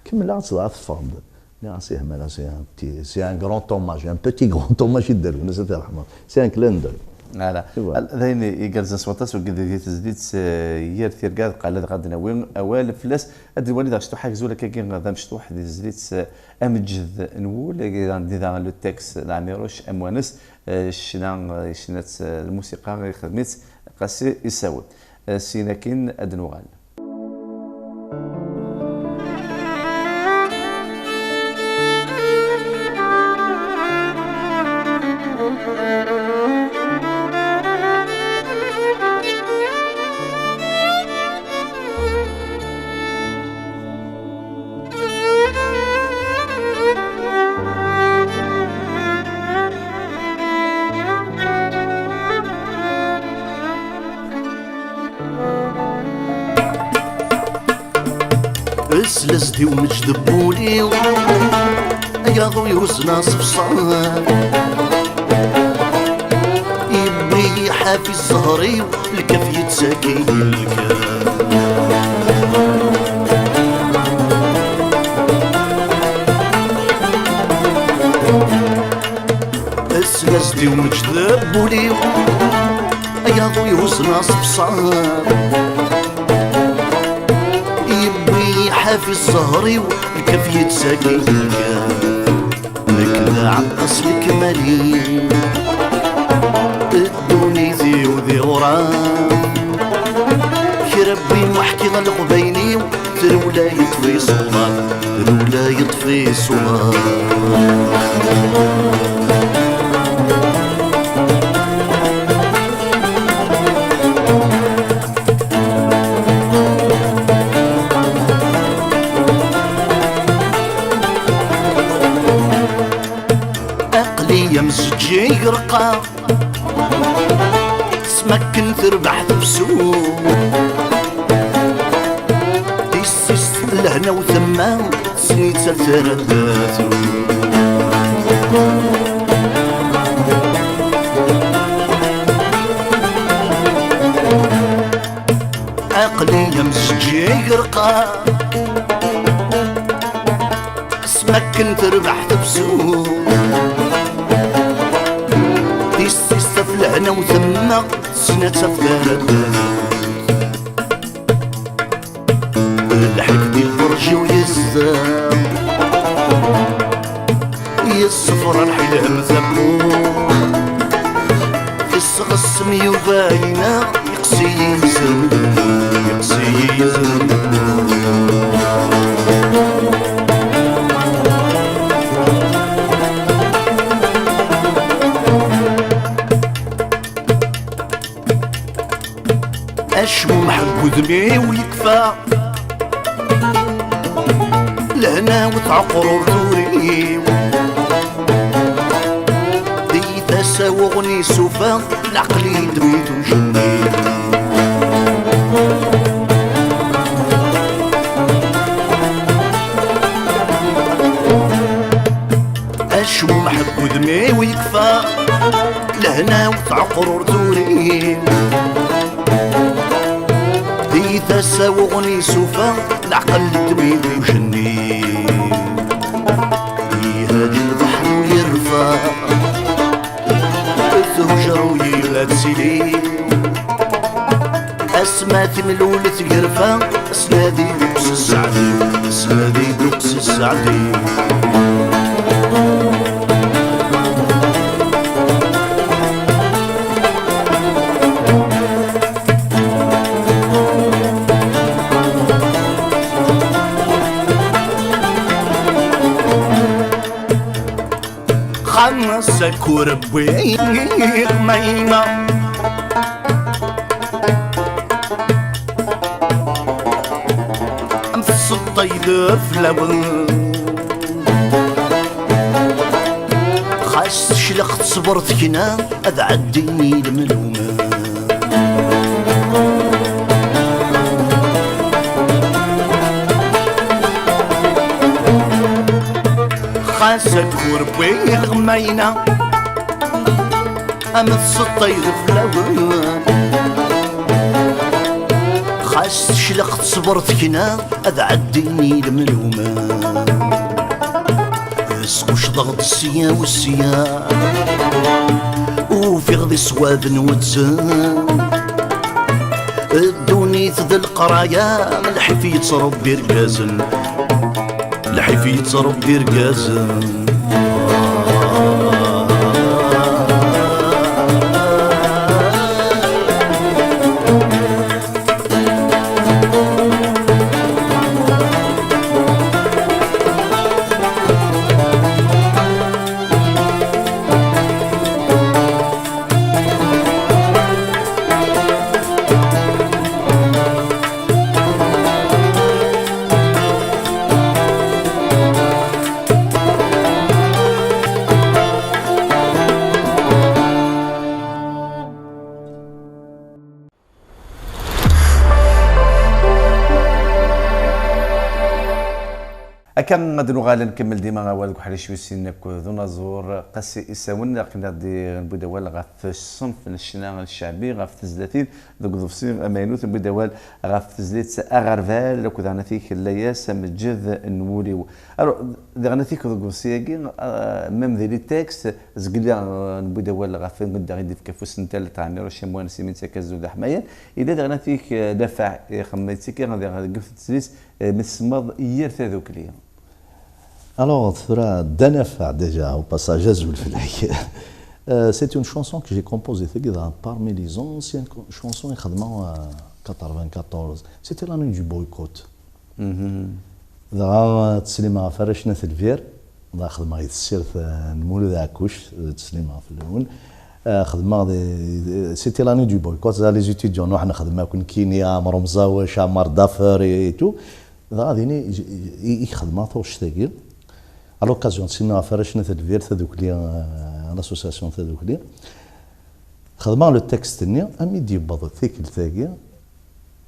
Kemmleɣ-tt dɣa teffeɣ-d. Nniɣ-as, ih, mala, c'est un petit, c'est un grand hommage, un petit grand hommage i Dda Lwennas, ad t-irḥem. C'est un clin d'œil. Voilà. Et voilà. D ayen igerrzen s waṭas, deg tezlit, eh, Yir tirga, d qal ad ɣad nawi awal fell-as, ad nwali daɣ ctuḥ agzul akkagi d amecṭuḥ di tezlit, eh, Ameǧǧed n wul, di daɣen le texte d Ɛmiruc Amwanes, eh, ccna, eh, ccna-tt, eh, lmusiqa, ixdem-itt Qasi Isawi. Eh, syin akkin ad nuɣal. Slas-d i umeǧd n wul-iw, ay aḍu yusen aṣefṣar. Yewwi ḥafi zzher-iw, lkaf yettaki lkaf. Slas-d i umeǧd n wul-iw, ay aḍu yusen aṣefṣar. Yewwi ḥafi zzher-iw, lkaf yettaki lkaf. Nekk d aɛeqqas lekmal-iw, ddunit-iw di ɣur-m. Kra n win ur ḥkiɣ leqbayel-iw, trewla yeṭṭef-itt uḍar, trewla yeṭṭef-itt uḍar. Aql-i am zǧig reqqaɣ, s makken terbeḥ tefsut. Tissist lehna u temma, tesnit ar taraddat. Aql-i am zǧig reqqaɣ, s makken terbeḥ tefsut. Tissist af lehna u temma, tesnat af taraddat. Lḥif di lferǧ-iw yezza, yessefra lḥilem tawwurt. Tesɣessem Yuba yenna, yeqsi-yi yizem, yeqsi-yi yizem. Acmumeḥ deg wudem-iw yekfa, lehna-w teɛqer ur turiw. Di tasa Uɣen isufa, leɛqel yeddem-it ujenni. Acmumeḥ deg udem-iw yekfa, lehna-w teɛqer ur turim. Di tasa uɣen isufa, leɛqel yeddem-it ujenni. Ihad lbeḥr u yerfa, tujra u yella ttili. Asma timlul tgerfa, snadi deg-s sseɛdi, snadi deg-s sseɛdi. Xas akur wwiɣ mayna, am tseṭṭay d flawen. Xas tecleq teṣber tekna, ad ɛeddin i lemlum. Xas akur wwiɣ mayna, am tseṭṭay d flawen. Xas tecleq teṣber tekna, ad ɛeddin i lemlum. Squcḍeɣ-d sya u sya, ufiɣ di ṣṣwab n wetsen. Ddunit d leqraya, lḥif yettṛebbi irgazen, lḥif yettṛebbi irgazen. Akka ad nuɣal nkemmel dima awal deg uḥric wis sin akked unaẓur Qasi Isawen, akken ad d-newwi-d awal ɣef ṣṣenf n ccna cceɛbi, ɣef tezlatin deg uḍebsi amaynut, newwi-d awal ɣef tezlit Aɣerbal akked daɣen atik Layas, ameǧǧed n wul-iw. Alors, daɣen atik deg uḍebsi-agi, euh, même di les textes, zgel, euh, newwi-d awal ɣef anda i d-ifka afus n tal Tɛemmiṛ Ucamwan, Simin Takazzu d Aḥmayan, yella daɣen atik, euh, Nafaɛ, ixemmem yettekki deg yiwet n tezlit, euh, mi tsemmaḍ Yir Tadukli. Alors, tura, Dda Nafaɛ, déjà, au passage, azul fell-ak. Euh, c'est une chanson que j'ai composée, tagi, dans, parmi les anciennes co-, chansons i xedmeɣ, euh, quatre-vingt-quatorze. C'était l'année du boycott. Dɣa, euh, tteslimeɣ ɣef Arrac n At Lbir, dɣa xedmeɣ i tessirt, euh, n Mulud Ɛekkuc, euh, tteslimeɣ fell-awen. Euh, xedmeɣ des, des, c'était l'année du boycott, dɣa les étudiants, nuḥ nxedm akk nekkini, Ɛmer Umẓawac, Ɛmar Dafer et, et tout. Dɣa din i, i, i xedmeɣ taɣect-agi. À l'occasion, ttsellimeɣ ɣef Arrac n At Lbir, tadukli, euh, l'association Tadukli. Xedmeɣ le texte-nni, armi d-yewweḍ tikkelt-agi,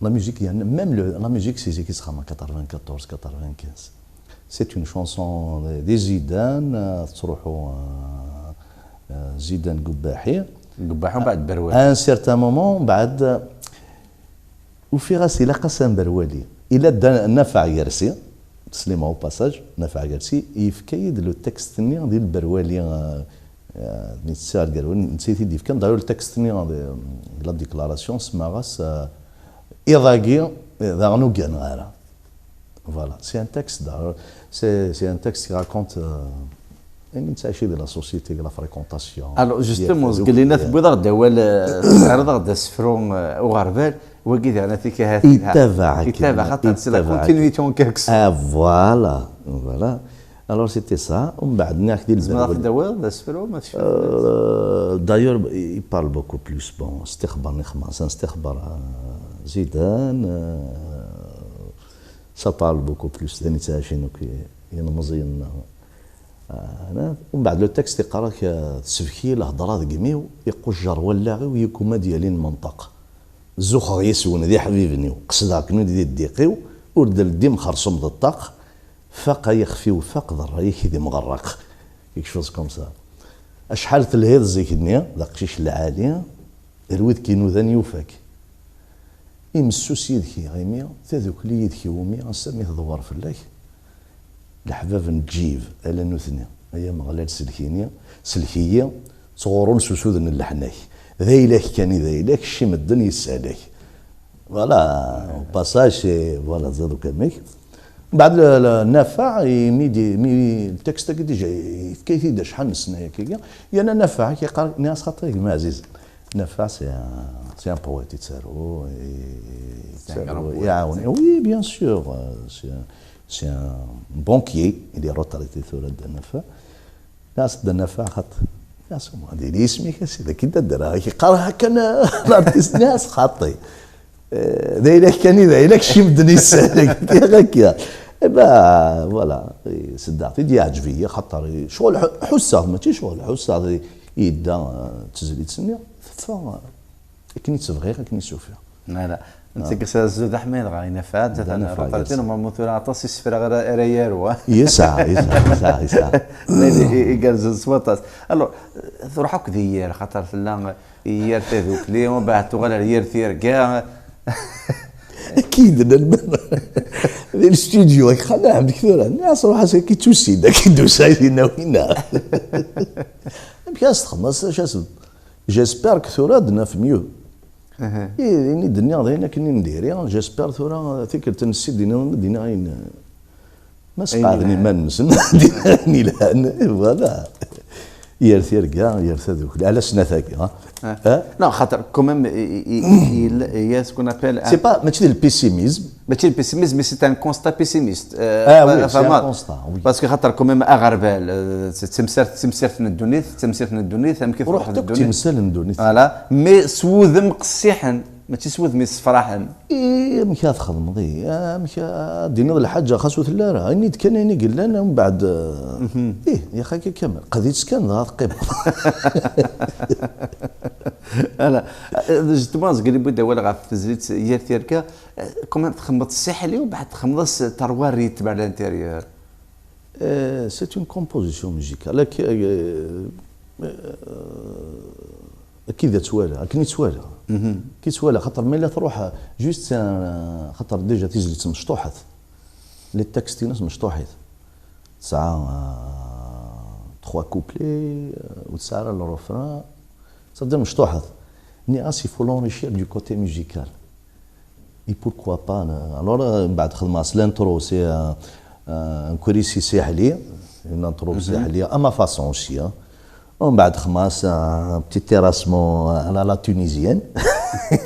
la musique, il y a même le, la musique, c'est zik i tt-xedmeɣ, quatre-vingt-quatorze, quatre-vingt-quinze. C'est une chanson des, des Zidane, euh, tettruḥu, euh, euh, Zidane Gubbaḥi. Gubbaḥi, mbeɛd Berwali. À un certain moment, mbeɛd, Ufiɣ-as ilaq-as amberwali. Ila Dda Nafeɛ Gersi, tteslimeɣ au passage, Nafeɛ Gersi, yefka-yi-d le texte-nni di lberwali, euh, euh, mi tt-sɛiɣ lgerwal, netta i t-id-yefkan. D'ailleurs, le texte-nni, euh, de la déclaration, semmaɣ-as, euh, iḍ-agi, euh, daɣen ur gganeɣ ara. Voilà, c'est un texte, d'ailleurs, c'est, c'est un texte qui raconte, euh, ayen nettɛici di la société, la fréquentation. Alors, justement, zgelina tewwiḍ-aɣ-d awal, euh, terriḍ-aɣ-d asefru, euh, uɣerbal, wagi daɣen atik ahat yettabaɛ, yettabaɛ, xaṭer c'est la continuité en quelque sorte. Ah, voilà, voilà. Alors, c'était ça. Umbeɛd, nniɣ-ak di lberwel. Tzemreḍ ad d-tawiḍ asefru, ma tecfiḍ? Euh, d'ailleurs, il parle beaucoup plus. Bon, stixbar n ixmaṣ, stixbar, euh, Zidane, euh, Ça parle beaucoup plus, d ayen yettɛicin akk i, i yilmeẓyen-nneɣ. Umbeɛd le texte iqqar-ak, eh, tesbek-iyi lhedra deg imi-w, iqujjer wallaɣ-iw, yegguma ad yali lmenṭeq. Zuxxeɣ yes-wen d iḥbiben-iw, qesdeɣ-ken-id di ddiq-iw, ur d-ldim xersum d ṭṭaq, faq ay ixef-iw faq, d ṛṛay-ik i d imɣerraq. Quelque chose comme ça. Acḥal telhiḍ zik-nni, d aqcic lɛali, d wid k-inudan yufak. Imessus yid-k iɣimi, tadukli yid-k iwumi, ass-a mi tḍewwer fell-ak. Leḥbab n lǧib, ala nutni, ay Ameɣlal, sellek-ini, sellek-iyi, ttɣurun s usuden n leḥnak. D ayla-k kan i d ayla-k, cci medden yessehlak. Voilà, au passage, c'est, voilà, ziḍ ukamek. Mbeɛd le, le, Nafeɛ, imi di, mi, le texte-agi déjà, yefka-t-id acḥal n ssna yakagi. Yerna Nafeɛ, ak-yeqqar, nniɣ-as xaṭi, gma ɛzizen. Nafeɛ, c'est un, c'est un poète, yettaru, yettaru, iɛawen. Oui, bien sûr, euh, c'est un, c'est un banquier, il est retraité tura Dda Nafeɛ. Nniɣ-as Dda Nafeɛ xaṭi. Nniɣ-as, "Uma, ad yili yisem-ik a sidi, ad k-id-adreɣ, ak-yeqqar kan, euh, l'artiste." Nniɣ-as xaṭi. Eh, d ayla-k kan i d ayla-k, cci medden yessehlak, akka. Eh ben, voilà, seddaɣ-t-id, yeɛǧeb-iyi, xaṭer ccɣel ḥu-, ḥusseɣ, mačči ccɣel, ḥusseɣ yedda, eh, d tezlit-nni, teffeɣ, eh, akken i tt-bɣiɣ, akken i tt-ufiɣ. Voilà. Netta deg-s azul d aḥmid ɣer Inafɛa, d Nafɛa, retraité, normalement tura aṭas isefra ara, ara yaru, ah. Yesɛa, yesɛa, yesɛa, yesɛa. Igerrzen s waṭas. Alors, truḥ akk di yir, xaṭer tella yir tadukli, umbeɛd tuɣal ar yir tirga. Akid, nnan di lstudio, ak xana ɛemdek tura. Nniɣ-as, "Ruḥ-as, ak-id tusi-d, ak-id tusa, dinna winna." Amek ara s-txedmeḍ, s-, s-, j'espère que tura ad naf mieux. I, ini d-nniɣ d ayen akken i ndiri, j'espère tura tikkelt n ssid dina, dina ayen, ma sqeɛden iman-nsen, dina ayen ilhan, voilà. Yir tirga, yir tadukli, ala snat-agi, ha? Ah. Non, xaṭer, quand même, il, il, il, il y a ce qu'on appelle un... C'est pas, mačči d le pessimisme. Mačči d le pessimisme, mais c'est un constat pessimiste. Euh, ah oui, c'est un constat, oui. Parce que xaṭer, quand même, aɣerbal, euh, c'est d tamsirt, d tamsirt n ddunit, d tamsirt n ddunit, amek i truḥ ddunit. Ruḥent akk timsal n ddunit. Voilà, mais s wudem qessiḥen, mačči s wudem yessefraḥen. I, amek ara txedmeḍ, i, amek ara d-tiniḍ lḥaǧa, xas ur telli ara. Ini-d kan ayen i yellan, umbeɛd, ih, yaxi akka kamel. Qed-itt kan, dɣa teqqimeḍ. Ala, euh, justement, zgan yewwi-d awal ɣef tezlit yir tirga, euh, comment txedmeḍ ssiḥel-iw, mbeɛd txedmeḍ-as terwa rythme à l'intérieur. Euh, c'est une composition musicale. Ak-, euh, euh, Akken i ttwaliɣ, akken i ttwaliɣ. Akken i ttwaliɣ, xaṭer ma yella truḥ, juste, euh, xaṭer déjà tizlit mecṭuḥet. Les textes-ines mecṭuḥit. Tesɛa, euh, trois couplets, euh, ur tesɛi ara le refrain. Ça veut dire mecṭuḥet. Nniɣ-as, il faut l'enrichir du côté musical. Et pourquoi pas, euh, alors, euh, mbeɛd xedmeɣ-as l'intro, c'est, euh, euh, un chorus siḥli, une intro siḥli, à ma façon aussi, hein. Mbeɛd xedmeɣ-as un petit terrassement à la, la tunisienne.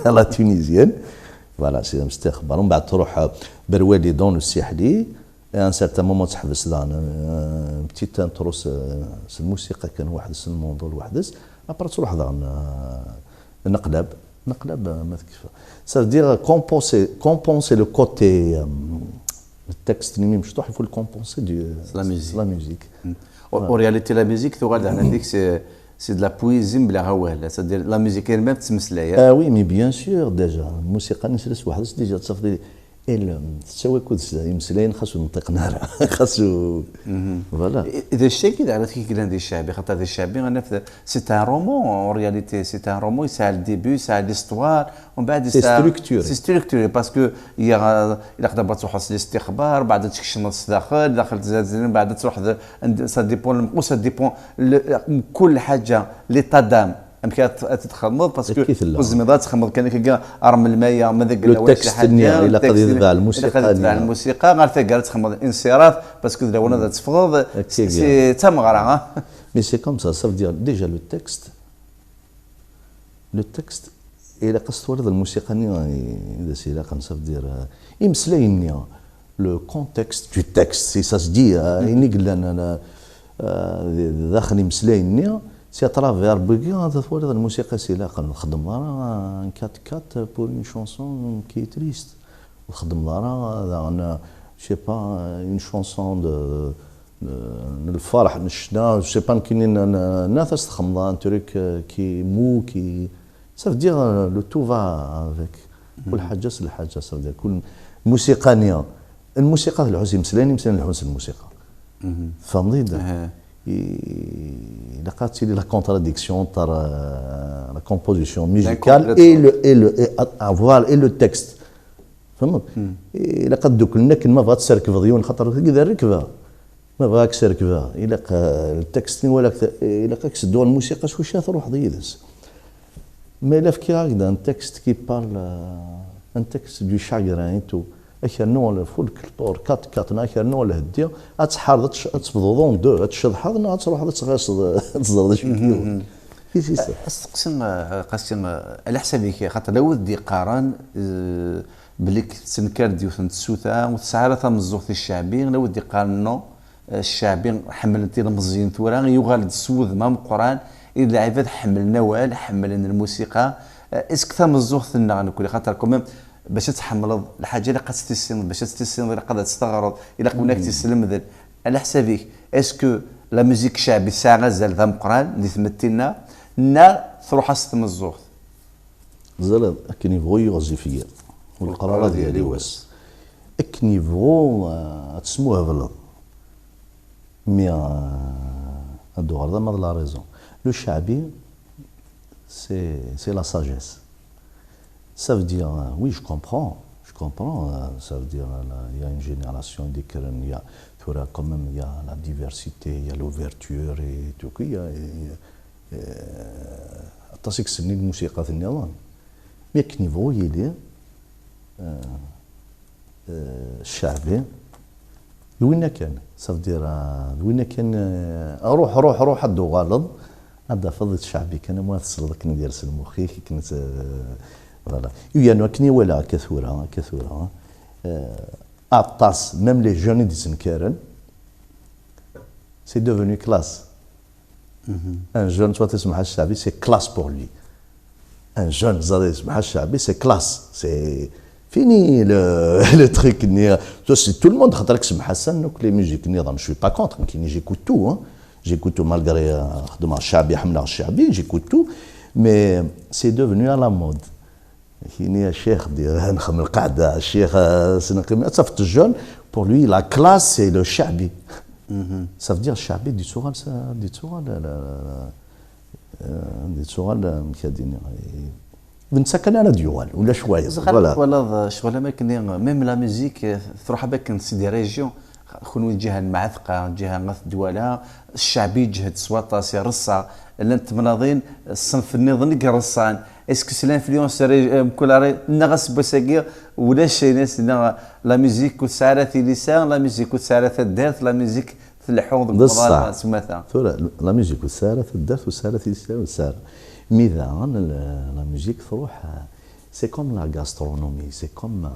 À la tunisienne. Voilà, c'est un petit xbar. Mbeɛd truḥ, euh, berwali dans le siḥli. Et à un certain moment, teḥbes daɣen, euh, une petite intro s, s lmusiqa kan weḥd-s, s lmunḍul weḥd-s. Après, truḥ daɣen, euh, neqlab. Neqlab, euh, ma tekfa. Ça veut dire compenser, compenser le côté, euh, le texte, ni même, je trouve, il faut le compenser du, c'est la musique. C'est la musique. En, en réalité, la musique, tu regardes, c'est, c'est de la poésie, mais la, c'est-à-dire la musique elle-même, c'est... Ah oui, mais bien sûr, déjà. La musique, c'est déjà, ça veut dire, Et le, tettawi akud s imeslayen, xas ur nṭiqen ara. Xas ur, voilà. D acu-agi d ara t-yeglan di ccaɛbi, xaṭer di ccaɛbi, c'est un roman, en réalité, c'est un roman, yesɛa le début, yesɛa l'histoire, umbeɛd c'est structuré. C'est structuré, parce que ilaq d'abord ad truḥeḍ s listixbar, mbeɛd ad tkecmeḍ s daxel, daxel tzazin, mbeɛd ad truḥeḍ, ça dépend, ça dépend, kul ḥaǧa, l'état d'âme. Amek ara txedmeḍ, parce que ur tezmireḍ ad txedmeḍ kan akka, rmel maya, ma deg le texte-nni, ilaq ad yetbeɛ lmusiqa, ilaq ad yetbeɛ lmusiqa, ɣer taggara ad txedmeḍ inṣiraf, parce que d lawan ad teffɣeḍ, c'est d tameɣra, hein. Mais c'est comme ça, ça veut dire déjà le texte, le texte, ilaq ad s-twaliḍ lmusiqa-nni i d as-ilaqen, ça veut dire, euh, imeslayen-nni, le contexte du texte, si ça se dit, euh, ayen i yellan, euh, euh, d-, daxel imeslayen-nni, c'est à travers wigi ad twaliḍ lmusiqa i s-ilaqen. Ur txeddmeḍ ara un quatre quatre pour une chanson qui est triste. Ur txeddmeḍ ara daɣen, je sais pas, une chanson de, n lferḥ, n ccna, je sais pas, nekkini n- n- nat as txemḍ un truc, euh, qui est mou, qui, ça veut dire, euh, le tout va avec. Kul ḥaǧa s lḥaǧa, ça veut dire kul musiqa-nni, lmusiqa tleḥḥu s imeslayen, imeslayen leḥḥun s lmusiqa. Tfehmeḍ-iyi-d? Ilaq ad tili la contradiction entre, euh, la composition musicale et le, et le, et, ah, voilà, et le texte. Tfehmeḍ? Ilaq ad dduklen akken, ma bɣa ad tesrekbeḍ yiwen, xaṭer tagi d rrekba. Ma bɣa ad k-serkbeɣ, ilaq, euh, le texte-nni wala ak-, ilaq ad k-sedduɣ lmusiqa s wacu ara truḥeḍ yid-s. Mais la fkiɣ-ak-d un texte qui parle, euh, un texte du chagrin et tout. Ad k-rnuɣ le folklore quatre quatre, neɣ ad k-rnuɣ lheddi, ad tḥareḍ, ad tc- ad tebduḍ en deux, ad tceḍḥeḍ, neɣ ad truḥeḍ ad tɣiṣeḍ, ad teẓreḍ acu i k-yuɣen. Qu'est-ce que c'est ça? Asteqsi, euh, Qasi, euh, ala ḥsab-ik, xaṭer la wid d-iqqaren, euh, belli k- tettenkar-d yiwet n tsuta, ur tesɛi ara tameẓẓuɣt i cceɛbi, la wid d-iqqaren non, euh, cceɛbi ḥemmlen-t ilmeẓyen tura, yuɣal-d s wudem ameqqran, i d lɛibad ḥemmlen awal, ḥemmlen lmusiqa. Euh, est-ce que tameẓẓuɣt-nneɣ nekkni, xaṭer quand même, bac ad tḥemmleḍ lḥaǧa ilaq ad tt-tissineḍ, bac ad tt-tissineḍ ilaq ad tt-teɣreḍ, ilaq win ad k-tt-yeslemden. Ala ḥsab-ik, est-ce que la musique cceɛbi tesɛa azal d ameqqran di tmetti-nneɣ, neɣ truḥ-as tmeẓẓuɣt? Ẓriɣ, akken yebɣu yiɣzif yiḍ, ur yeqqar ara ad yali wass. Akken yebɣu, euh, ad tesmuhebleḍ. Mais, euh, ad d-uɣaleḍ ama d la raison. Le cceɛbi, c'est, c'est la sagesse. Ça veut dire, euh, oui, je comprends, je comprends, euh, ça veut dire, euh, la- il y a une génération, il y a, tura quand même, il y a la diversité, il y a l'ouverture et tout, il y a, il y a, euh, aṭas i yessen i lmusiqa-t nniḍen. Mi akken yebɣu yili, euh, euh, cceɛbi, d winna kan. Ça veut dire, euh, d winna kan, euh, ruḥ, ruḥ, ruḥ, ad d-uɣaleḍ, ad d-tafeḍ d cceɛbi kan, am wa tesleḍ akken i d-yers lmux-ik, akken t-, voilà. Yernu akken i walaɣ akka tura, akka tura, euh, aṭas, même les jeunes i d-yettenkaren, c'est devenu classe. Un jeune, soit ismaḥ cceɛbi, c'est classe pour lui. Un jeune, ẓad ismaḥ cceɛbi, c'est classe. C'est fini le, le truc-nni. Toi, c'est tout le monde, xaṭer semḥasen, donc les musiques-nni, je suis pas contre, nekkini, j'écoute tout, hein. J'écoute tout, malgré, euh, xeddmeɣ cceɛbi, ḥemmleɣ cceɛbi, j'écoute tout. Mais c'est devenu à la mode. Kini a ccix, di-, nxem lqaɛda, a ccix, euh, s-, neqqim, ad tafeḍ jeune, pour lui, la classe, c'est le cceɛbi. Ça veut dire cceɛbi, d-yettuɣal, ça, d-yettuɣal, la, la, la, euh, d-yettuɣal, euh, amek ad d-iniɣ, eh, d netta kan ara d-yuɣal, ulac wayeḍ. Ẓer, voilà. Twalaḍ, euh, ccɣel am akken, même la musique, euh, truḥ am akken si des régions, kunwi ǧiha n Mɛatqa, ǧiha n At Dwala, cceɛbi iǧhed s waṭas, ireṣṣa. Llant temnaḍin, ṣṣenf nniḍen i ireṣṣan. Est-ce que c'est l'influence ré-, euh, mkul ré-, neɣ aseggas-agi ulac ayen as-nniɣ, la musique ur tesɛi ara tilisa, la musique ur tesɛi ara taddart, la musique tleḥḥu deg umaḍal s umata. Tura, la musique ur tesɛi ara taddart, ur tesɛi ara tilisa, ur tesɛi ara. Mi daɣen, la, la musique truḥ, euh, c'est comme la gastronomie, c'est comme,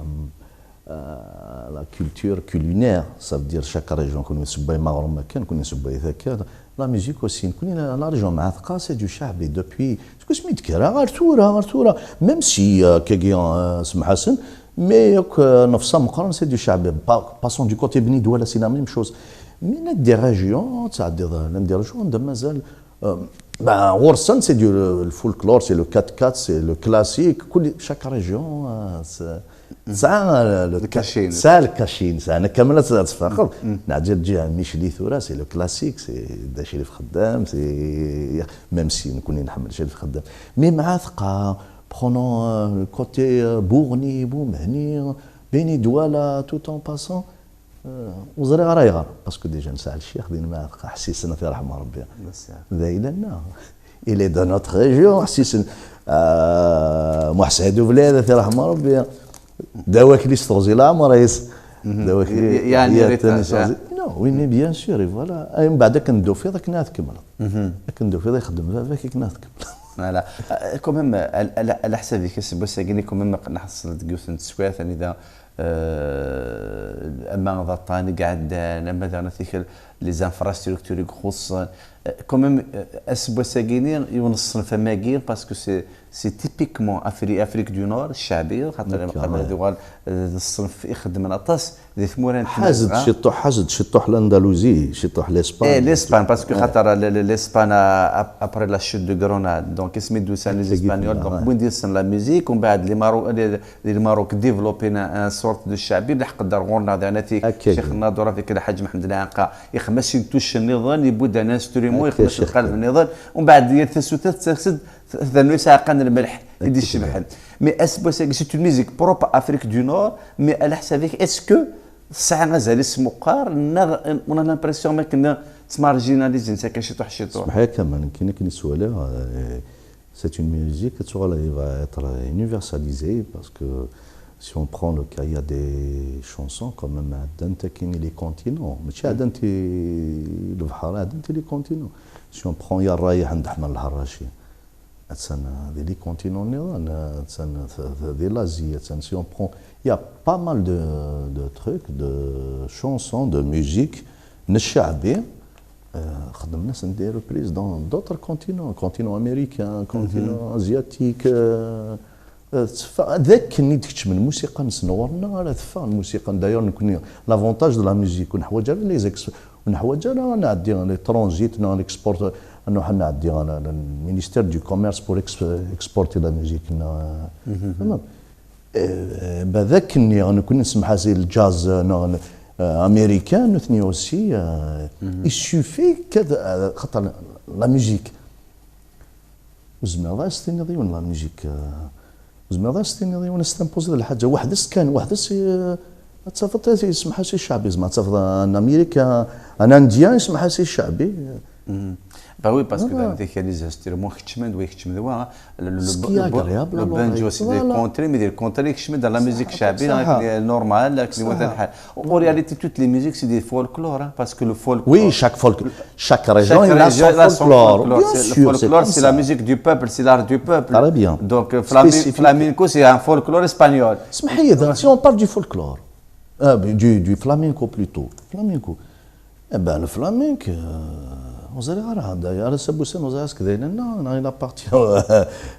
euh, euh, la culture culinaire, ça veut dire chaque région, kunwi tsewwayem aɣrum akken, kunwi tsewwayet akka. La musique aussi, kunwi la, la région Mɛatqa, c'est du cceɛbi depuis, seg wasmi d-kkreɣ ar tura, ar tura. Même si, euh, kagi, euh, semḥasen, mais akk, euh, nefsa meqqren, c'est du cceɛbi. Pa-, passons du côté Bni Dwala, c'est la même chose. Mais l'un des régions, c'est-à-dire, l'un des régions, anda mazal, euh, ben, ɣur-sen, c'est du, le folklore, c'est le quatre quatre, c'est le classique. Kul, chaque région, euh, c'est, tesɛa, euh, le ca-, tesɛa lkaci-ines, tesɛa, nekk kamel ad tt-, ad tfexxeḍ. Neɛǧa lǧiha n Micli tura, c'est le classique, c'est Dda Crif Xeddam, c'est, même si nekkni nḥemmel Crif Xeddam. Mais Mɛatqa, prenons, euh, le côté, euh, Buɣni, Bumehni, Beni Dwala, tout en passant, euh, ur ẓriɣ ara ayɣer. Parce que déjà nesɛa ccix di Mɛatqa, Ḥsisen, ad t-yerḥem Rebbi. D ayla-nneɣ. Il est de notre région, Ḥsisen. Euh, Muḥ Saɛid Ublad, ad t-yerḥem Rebbi. D awakli s teɣzi leɛmer-is. D awakli, y-, y-, yeɛni yeɛni héritage, teɣzi. Non, oui, mais bien sûr, et voilà. Ay, mbeɛd akken d-tufiḍ, akken ad tkemmleḍ. Akken d-tufiḍ, ixeddem baba-k, akken ad tkemmleḍ. Voilà. Euh, quand même, ala, ala, ala ḥsab-ik, aseggas-agi, quand même, nḥeṣṣel deg yiwet n teswiɛt, anida Euh, ama d aṭṭan i iɛeddan, ama daɣen tikel, les infrastructures i ixuṣṣen. Euh, quand même, euh, ass n wass-agi-ni, yiwen n ṣṣenf amagi, parce que c'est, c'est typiquement Afri-, Afrique du Nord, ccaɛbi, xaṭer imqamen ad uɣal, euh, d ṣṣenf ixeddmen aṭas di tmura n tmazɣa. Ḥaz-d ciṭuḥ, ḥaz-d ciṭuḥ l'Andalousie, ciṭuḥ l'Espagne. Eh, l'Espagne, parce que xaṭer, le, le, l'Espagne, a-, a-, après la chute de Grenade, donc, ismi d-usan les Espagnols, donc, wwin deg-sen la musique, umbeɛd les Maro-, les, di Lmerruk développé une, une sorte de ccaɛbi, lḥeqq-d ar ɣur-neɣ daɣen, a ti Ccix Nador, a ti Lḥaǧ Mḥemmed Lɛanqa, ixem-as intuccen nniḍen, yewwi-d un instrument, ixem-as lqaleb nniḍen, umbeɛd yal tasuta tettaks-d, ternu yesɛa qan n lmelḥ i d-icebḥen. Mais ass n wass-agi, c'est une musique propre à Afrique du Nord, mais ɛla ḥsab-ik, est-ce que tesɛa azal-is meqqar, neɣ on a l'impression akken ttmarjinalizin s akka ciṭuḥ ciṭuḥ? Smeḥ-iyi a Kamal, nekkini akken i ttwaliɣ, euh, c'est une musique qui va être universalisée, parce que si on prend le cas, il y a des chansons quand même, ɛeddant akkin les continents, mačči ɛeddant i lebḥer, ɛeddant les continents. Si on prend Ya Rrayeḥ n Ḥman Lherraci, attan di les continents nniḍen, attan di l'Asie, attan, si on prend, il y a pas mal de, de trucs, de chansons, de musique n ccaɛbi, euh, xedmen-asen des reprises dans d'autres continents, continent américain, continent asiatique, euh, euh, tettfa-, d akken i d-keččmen lmusiqa-nsen ɣur-neɣ ara teffeɣ lmusiqa. D'ailleurs, nekkni, l'avantage de la musique, ur neḥwaǧ ara les ex-, ur neḥwaǧ ara ad nɛeddi les transits, neɣ l'export, ad nruḥ ad nɛeddi le ministère du commerce pour ex-, exporter la musique, neɣ, euh, euh, bah, d akken nekkni nsemmeḥ-as i le jazz, euh, neɣ, euh, américain, nutni aussi, euh, il suffit que, euh, xaṭer la musique, ur tezmireḍ ara ad s-tiniḍ i yiwen la musique, euh, ur tezmireḍ ara ad s-tiniḍ i yiwen ad s-timpoziḍ lḥaǧa, weḥd-s kan, weḥd-s, euh, ad tafeḍ, yesmeḥ-as i ccaɛbi, zeɛma ad tafeḍ un Américain, un Indien, yesmeḥ-as i ccaɛbi. Bah oui, parce que daɣen tikal les instruments keččmen d wa, keččmen d wa, le, le, le, le banjo c'est des country, mais des country keččmen dans la musique ccaɛbi, normal, akken iwata lḥal. En réalité, toutes les musiques, c'est des folklores, hein, parce que le folklore. Oui, chaque folk-, chaque région, il a son folklore. Bien sûr, c'est comme ça. Le folklore, c'est la musique du peuple, c'est l'art du peuple. Très bien. Donc, euh, flamenco, c'est un folklore espagnol. Smeḥ-iyi, si on parle du folklore, euh, du, du flamenco plutôt. Flamenco. Eh ben, le flamenco, euh, ur ẓriɣ ara, d'ailleurs, Ass Abussan, ur ẓriɣ est-ce que d ayla-nneɣ, neɣ il appartient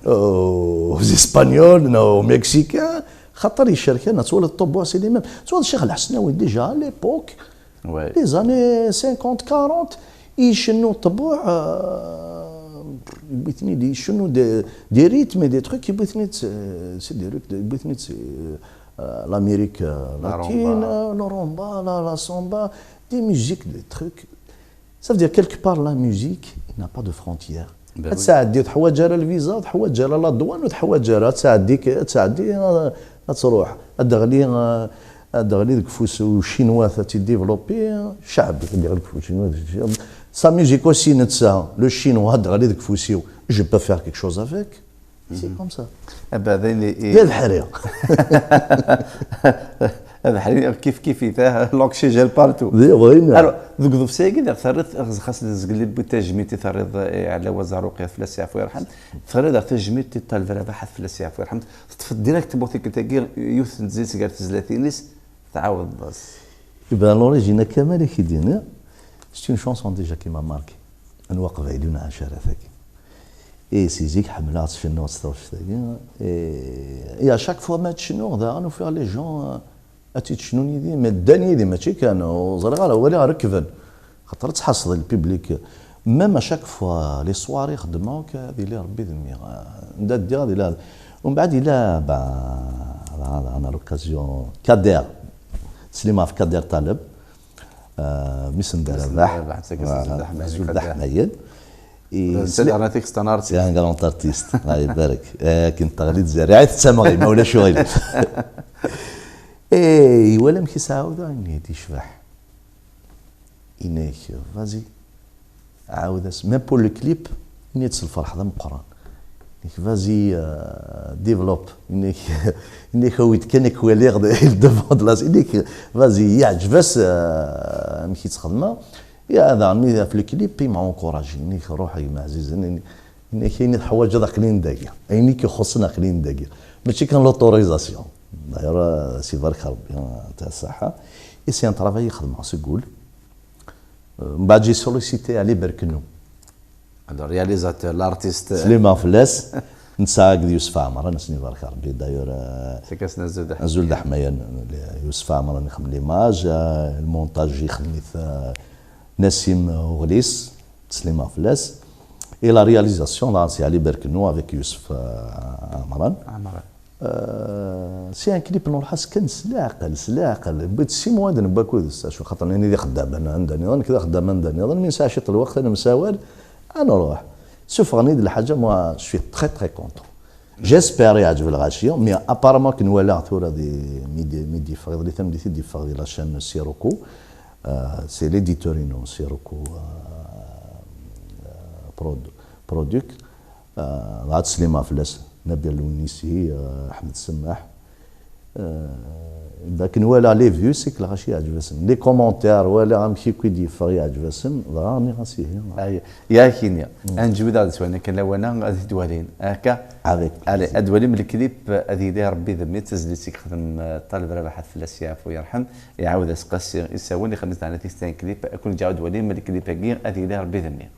aux Espagnols, neɣ aux Mexicains. Xaṭer icerken, ad twaliḍ ṭṭubuɛ c'est les mêmes. Twalaḍ Ccix Lḥesnawi, déjà, à l'époque, les années cinquante, quarante, icennu ṭṭubuɛ, euh, yewwi-ten-id, icennu des, des rythmes et des trucs, yewwi-ten-id, c'est, c'est des rythmes, yewwi-ten-id, c'est, euh, l'Amérique, euh, latine, euh, le rumba, la, la samba, des musiques, des trucs. Ça veut dire, quelque part, la musique, il n'a pas de frontières. Ad tɛeddi, ur teḥwaǧ ara lviza, ur teḥwaǧ ara la douane, ur teḥwaǧ ara, ad tɛeddi, ad tɛeddi, ad, ad truḥ. Ad d-teɣli, ad d-teɣli deg ufus ucinwa, ad tt-id-développer, ccaɛbi, ad d-yeɣli deg ufus ucinwa. Sa musique aussi, netta, le chinois, ad d-teɣli deg ufus-iw, je peux faire quelque chose avec. C'est comme ça. Abeḥri. Abeḥri, kif kif i ta, l'oxygène partout. Alors, deg uḍebsi-agi, diɣ terriḍ, xas d azgel n tajmilt i terriḍ i Ɛli Wazaruqi, fell-as yeɛfu yerḥem, terriḍ diɣ tajmilt i Ṭaleb Rabaḥ, fell-as yeɛfu yerḥem, teṭṭfeḍ directement tikkelt-agi yiwet n tezlit gar tezlatin-is, tɛawdeḍ-as. Eh ben, à l'origine, Kamal, i k-id-iniɣ, c'est une chanson déjà qui m'a marqué. Anwa aqbayli ur nɛac ara tagi. Et si zik ḥemmleɣ ad cennuɣ s taɣect-agi. Et, et à chaque fois ma cennuɣ daɣen ufiɣ les gens, euh, ad tt-id-cennun yid-i, mais ddan yid-i, mačči kan, ur ẓriɣ ara, walaɣ rekben. Xaṭer ad tḥasseḍ le public. Même à chaque fois, les soirées xeddmeɣ akk, ad yili Rebbi d mmi. Anda ddiɣ ad yili. Umbeɛd yella, ben, à l'occasion, Kader. Teslim ɣef Kader Taleb. Euh, mmi-s n Dda Rabaḥ. Azul d aḥmayen. C'est un grand artiste. Allah ibarek. Akken teɣli tzerriɛt d tameɣi, ma ulac uɣilif. Eh, iwala amek i s-ɛawdeɣ, yenna-yi-d yecbeḥ. Yenna-ak, vas-y, ɛawed-as. Même pour le clip, yenna-yi-d s lferḥ d ameqqran. Yenna-ak, vas-y, euh, développe. Yenna-ak, yenna-ak, awi-d kan ad k-waliɣ, il devant de la, yenna-ak, vas-y, yeɛǧeb-as, euh, amek i tt-xedmeɣ. Ya, daɣen, mi ɣef le clip, il m'a encouragé. Yenna-ak, ruḥ, a gma ɛzizen, yenna-ak, ayen i teḥwaǧeḍ, aql-in dagi. Ayen i k-ixuṣṣen, aql-in dagi. Mačči kan l'autorisation. D'ailleurs, euh, s ibarek Rebbi, euh, ta ṣṣeḥḥa. Et c'est un travail i xedmeɣ seg wul. Euh, mbeɛd j'ai sollicité Ali Berknou. Le réalisateur, l'artiste. Slimeɣ fell-as. Nesɛa akked Yusef Ɛemran, ad sen-ibarek Rebbi. D'ailleurs, euh, c'est qu'à Azul d Aḥmayan, Yusef Ɛemran ixdem l'image, euh, le montage ixdem-it, euh, Nassim Uɣlis, slimeɣ fell-as. Et la réalisation, là, c'est Ali Berknou avec Yusef, euh, Ɛemran. Ɛemran. Euh, c'est un clip nruḥ-as kan s leɛqel, s leɛqel. Wwiɣ-d six mois ad newwi akud-is, acu xaṭer nini d ixeddamen anda nniḍen, nekk d axeddam anda nniḍen, mi nesɛa ciṭ lweqt ad nemsawal, ad nruḥ. Suffɣen-iyi-d lḥaǧa, moi, je suis très, très content. J'espère yeɛǧeb lɣaci, mais apparemment akken walaɣ tura di, mi d-, mi d-yeffeɣ iḍelli tameddit i d-yeffeɣ di la chaîne Sirocco, euh, c'est l'éditeur-inu, Sirocco, euh, euh, Prod-, Product. Euh, dɣa ad teslim ɣef fell-as Nabil Lounisi, euh, Ḥmed Semaḥ. Euh, d akken walaɣ les vues, c'est que lɣaci yeɛǧeb-asen. Les commentaires, walaɣ amek akk i d-yeffeɣ yeɛǧeb-asen, dɣa nniɣ-as ihi. Ay, yak ini. Ad neǧwid ad swan akken lawan-a ad t-id-walin. Akka? Avec plaisir. Allez, ad walim lklip, ad yili Rebbi d mmi, d tazlit i yexdem, euh, Ṭaleb Rabaḥ, ad fell-as yeɛfu yerḥem, iɛawed-as Qasi Isawen, ixdem-it daɣen tikta n klip, ad kun-ǧǧeɣ ad walim lklip-agi, ad yili Rebbi d mmi. Ad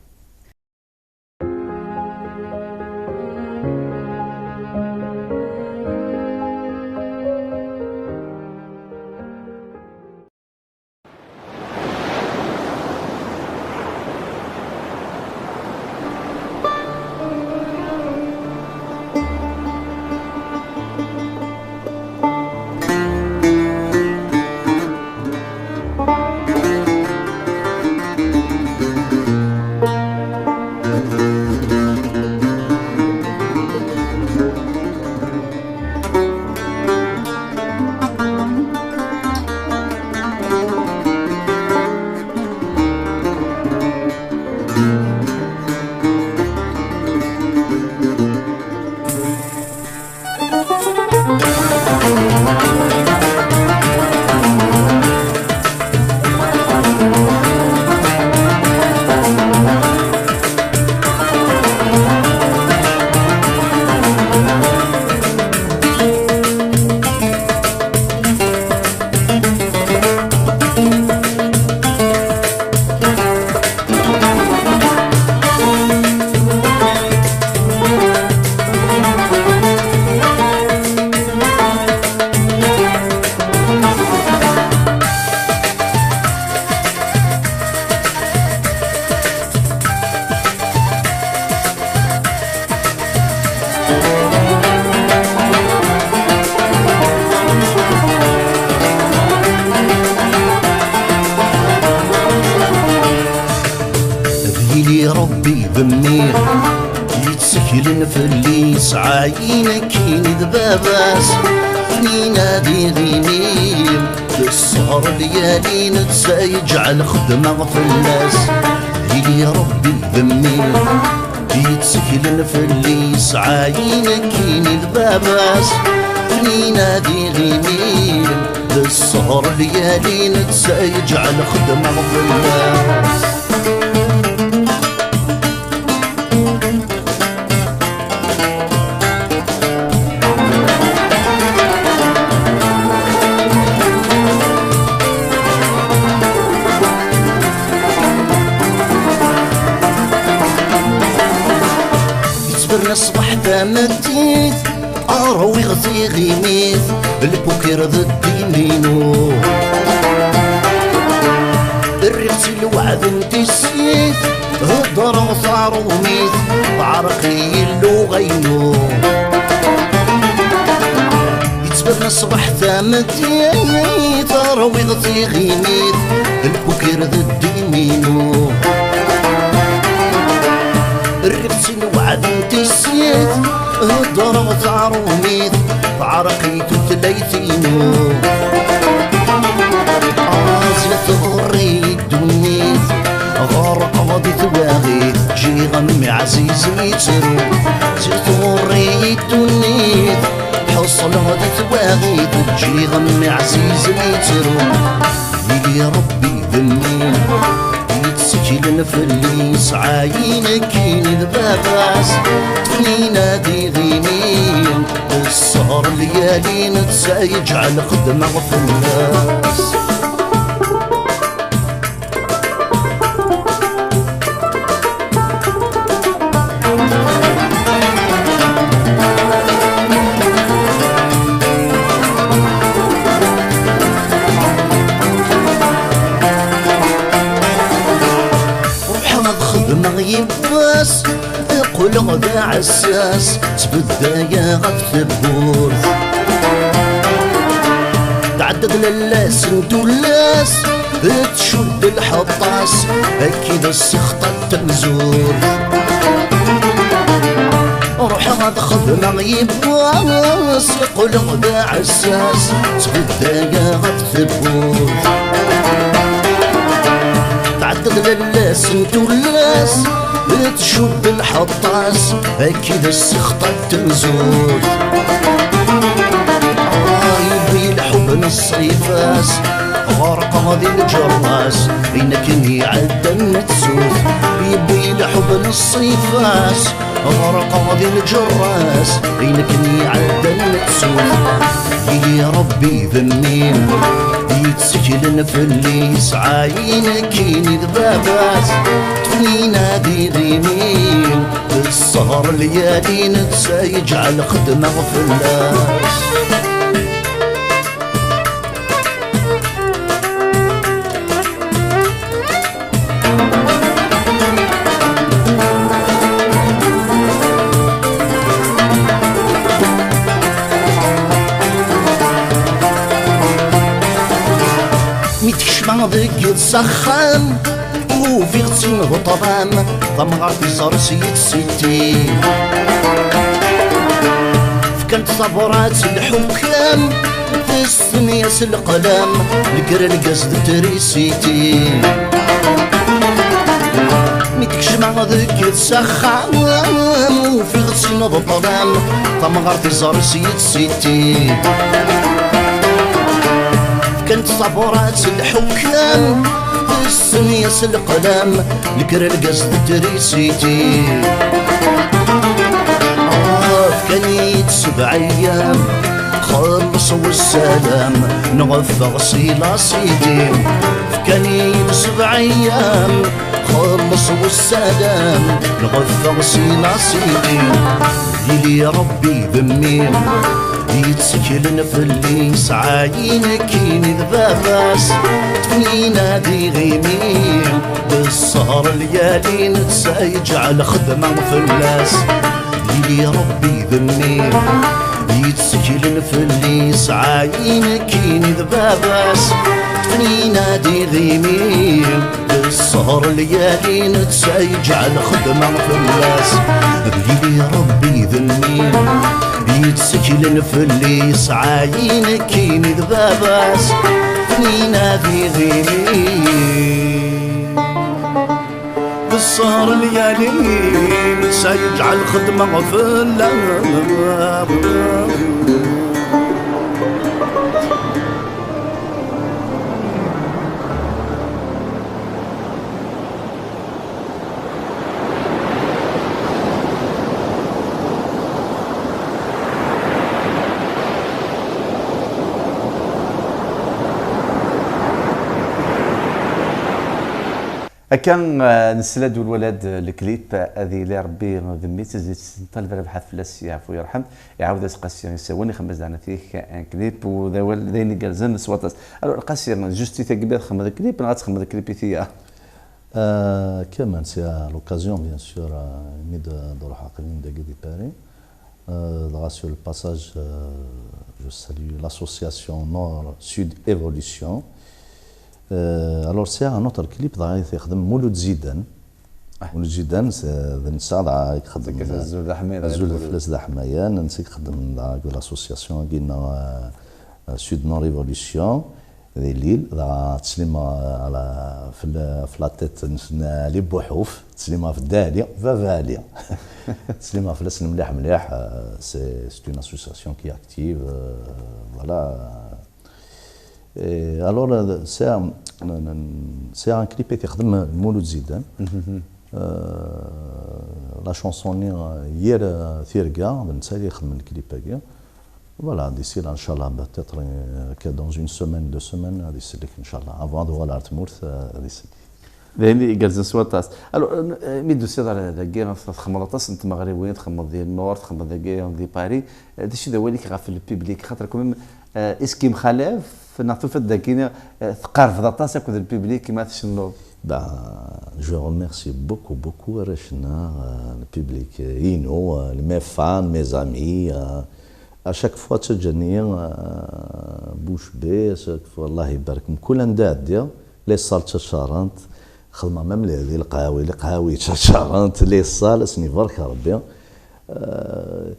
yili Ṛebbi d mmi yetteklen fell-i, sɛayin akkin d baba-s, tnin ad iɣimi. Tesseɣr lyali netta yeǧɛel xedmeɣ fell-as. Yili Ṛebbi d mmi yetteklen fell-i, sɛayin akkin d baba-s, tnin ad iɣimi. Tesseɣr lyali netta yeǧɛel xedmeɣ fell-as. Yettberna ṣṣbeḥ tameddit, ṛwiɣ tiɣimit, lpukir d ddin-inu. Rriɣ-tt i lweɛd n tissit, heddreɣ taṛumit, teɛreq-iyi lluɣa-inu. Yettberna ṣṣbeḥ tameddit, ṛwiɣ tiɣimit, lpukir d ddin-inu. Rriɣ-tt i lweɛd n tissit, heddreɣ taṛumit, teɛreq-iyi tutlayt-inu. Aẓlet ɣur-i ddunit, ɣerqeɣ di twaɣit, ǧǧiɣ mmi ɛzizen yettru. Aẓlet ɣur-i ddunit, ḥeṣleɣ di twaɣit, ǧǧiɣ mmi ɛzizen yettru. Yili Ṛebbi d mmi yetteklen fell-i, sɛayin akkin d baba-s, tnin ad iɣimi. Ɣer lyali netta yeǧɛel xedmeɣ fell-as. Ruḥeɣ ad xedmeɣ yiwwas, qqleɣ d aɛessas, ttbeddayeɣ ɣef tewwurt. Tɛedda-d lalla-s n tullas, tcudd lḥeṭṭa-s, akkid ssexṭa n temzurt. Ruḥeɣ ad xedmeɣ yiwwas, qqleɣ d aɛessas, ttbeddayeɣ ɣef tewwurt. Tɛedda-d lalla-s n tullas, tcudd lḥeṭṭa-s, akkid ssexṭa n temzurt. Ah, yewwi lḥeb n ṣṣifa-s, ɣerqeɣ di lǧerra-s, ayen akken iɛeddan mettut. Yewwi lḥeb n ṣṣifa-s, ɣerqeɣ di lǧerra-s, ayen akken iɛeddan mettut. Yili Ṛebbi d mmi yetteklen fell-i, sɛayen akkin d baba-s, ṭṭfen-in ad iɣimi, d ssehr lyali netta yeǧɛel xedmeɣ fell-as. Mi d-kecmeɣ deg s axxam, ufiɣ-tt-in d ṭṭlam, tamɣart iẓer-s yid-s itti. Fkant tabrat lḥukam, tessen-as leqlam, legrelgaz d trisiti. Mi d-kecmeɣ deg s axxam, ufiɣ-tt-in d ṭṭlam, tamɣart iẓer-s yid-s itti. Fkant tabrat lḥukam, tessen-as leqlam, legrelgaz d trisiti. Ah, fkan-iyi-d sebɛ ayyam, xelleṣ wessalam, neɣ ffeɣ si la cité. Fkan-iyi-d sebɛ ayyam, xelleṣ wessalam, neɣ ffeɣ si la cité. Yili Ṛebbi d mmi yetteklen fell-i, sɛayen akkin d baba-s, ṭṭfen-in ad iɣimi, d ssehr lyali netta yeǧɛel xedmeɣ fell-as. Yili Ṛebbi d mmi yetteklen fell-i, sɛayen akkin d baba-s, ṭṭfen-in ad iɣimi, d ssehr lyali netta yeǧɛel xedmeɣ fell-as. Yili Ṛebbi d mmi yetteklen fell-i, sɛayen akkin d baba-s, ṭṭfen-in ad iɣimi. D ssehr lyali, netta yeǧɛel xedmeɣ fell-am. Akka, eh, nesla-d ur wala-d, eh, le clip, eh, ad yili Rebbi d mmi-s, ad s-nṭaleb Rabaḥ ad fell-as yeɛfu yerḥem, iɛawed-as Qasi Isawen, ixdem-as daɣen atik, eh, un clip, u d awal d ayen igerrzen s waṭas. Alors, Qasi, juste i tagi ad txedmeḍ clip, neɣ ad txedmeḍ clip i tiya? Euh, Kaman, c'est à l'occasion, bien sûr, euh, mi d-, d-ruḥeɣ aql-in dagi di Paris. Euh, dɣa, sur le passage, euh, je salue l'association Nord Sud Évolution. Euh, alors, c'est un autre clip, dɣa, i t-ixdem Mulud Zidan. Ah. Mulud Zidan, c'est, d netta, dɣa, i ixdem, azul d aḥmayan, azul d fell-as d aḥmayan, netta i ixdem, dɣa, deg l'association-agi, euh, euh, Sud Nord Évolution. Di Lille, dɣa ttsellimeɣ, euh, à la, fell-, ɣef la tête n, n Ali Buḥuf, ttsellimeɣ ɣef Dda Ali, baba Ali. Ttsellimeɣ fell-asen mliḥ, mliḥ, euh, c'est, c'est une association qui est active, euh, voilà. Et alors, euh, c'est un, c'est un clip i t-ixdem Mulud Zidan. Mhm. Euh, la chanson-nni, euh, Yir, euh, Tirga, d netta i ixedmen clip-agi. Voilà, d'ici là, inchallah, peut-être euh, que dans une semaine, deux semaines, ad isellek, inchallah. Avant ad uɣaleɣ ar tmurt, euh, ad isellek. D ayen igerrzen s waṭas. Alors, euh, mi d-tusiḍ ar dagi, txedmeḍ aṭas n tmeɣriwin, txedmeḍ di Lmur, txedmeḍ dagi di Paris. Euh, d acu d awal-ik ɣef le public? Xaṭer quand même, euh, est-ce que yemxalaf neɣ tufiḍ dagi euh, tqerrbeḍ aṭas akked le public ma tcennuḍ? Ben, je remercie beaucoup, beaucoup arrac-nneɣ, euh, le public euh, inu, euh, mes fans, mes amis. Euh, à chaque fois ttaǧǧan-iyi euh, bouche bée, à chaque fois, Allah ibarek, mkul anda ɛeddiɣ, les salles ttacarent, xedmeɣ même les, les lqawi, les lqawi ttacarent, les salles, ad sen-ibarek Rebbi. Euh,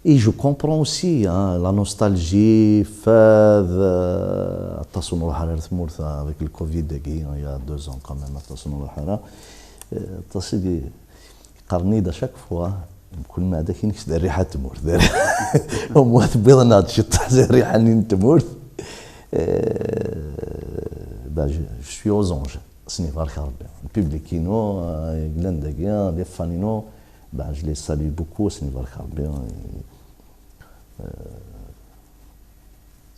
et je comprends aussi hein, la nostalgie, fad, euh, aṭas ur nruḥ ara ar tmurt avec le covid-agi, il y a deux ans quand même, aṭas ur nruḥ ara. Euh, aṭas i d-, qqaren-iyi-d à chaque fois, mkul ma ɛeddaɣ, ad k-kkseɣ d rriḥa n tmurt. Au moins tewwiḍ-aneɣ-d ciṭṭaḥ di rriḥa-nni n tmurt. Euh, ben, je, je suis aux anges. Ad sen-ibarek Rebbi. Le public-inu, euh, yellan dagi, les fans-inu, ben, je les salue beaucoup, ad sen-ibarek Rebbi. Et, euh,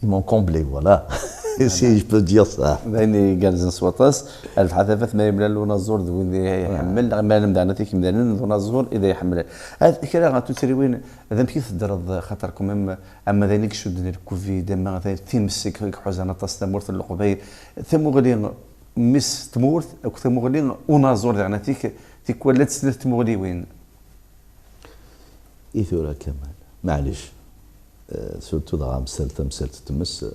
ils m'ont comblé, voilà. Si je peux dire ça. D ayen igerrzen s waṭas. Rrbeḥ a tafat ma yemlal unaẓur d win i iḥemmel, neɣ ma lemdeɛnat i k-imdanen d unaẓur i d ay iḥemmlen. Ad, kra ɣer tuttriwin, d amek i teddreḍ, xaṭer quand même, ama d ayen i icudden le covid, ama d ayen times i iḥuzan aṭas tamurt n Leqbayel, tamuɣli mmi-s n tmurt, akked tamuɣli unaẓur diɣen, tik-, tikwal llant snat tmuɣliwin. I tura Kamal, maɛlic, euh, surtout dɣa amsal, tamsalt n tmes, euh,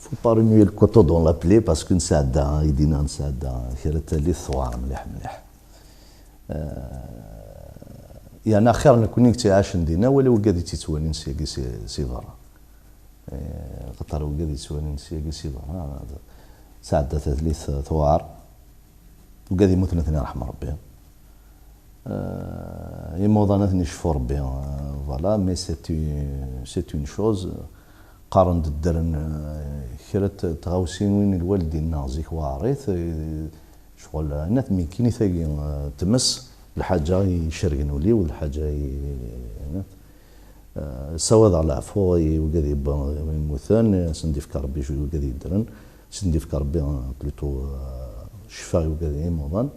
faut pas remuer le couteau dans la plaie parce que nesɛedda, i d-nnan nesɛedda kra n tallit tewɛer mliḥ mliḥ. Euh, yerna axir nekni i tt-iɛacen dinna wala wigad i tt-ittwalin syagi si, si berra. Eh, xaṭer wigad yettwalin syagi si berra, sɛedda tadlit tewɛer. Wigad yemmuten ad ten-irḥem Rebbi. Eh, imuḍan ad ten-icfu Rebbi. Eh, voilà, mais c'est une, c'est une chose. Qqaren-d ddren, eh, kra n tɣawsiwin n lwaldin-nneɣ zik weɛrit, eh, Ccɣel, eh, nat mi kini tagi, eh, tmes, lḥaǧa icergen ul-iw, d lḥaǧa i, eh, ssawaḍeɣ leɛfu i wigad yemmuten, eh, sen-d-ifk Rebbi i wigad yeddren, sen-d-ifk Rebbi, eh, plutôt, eh, ccfa i wigad imuḍan.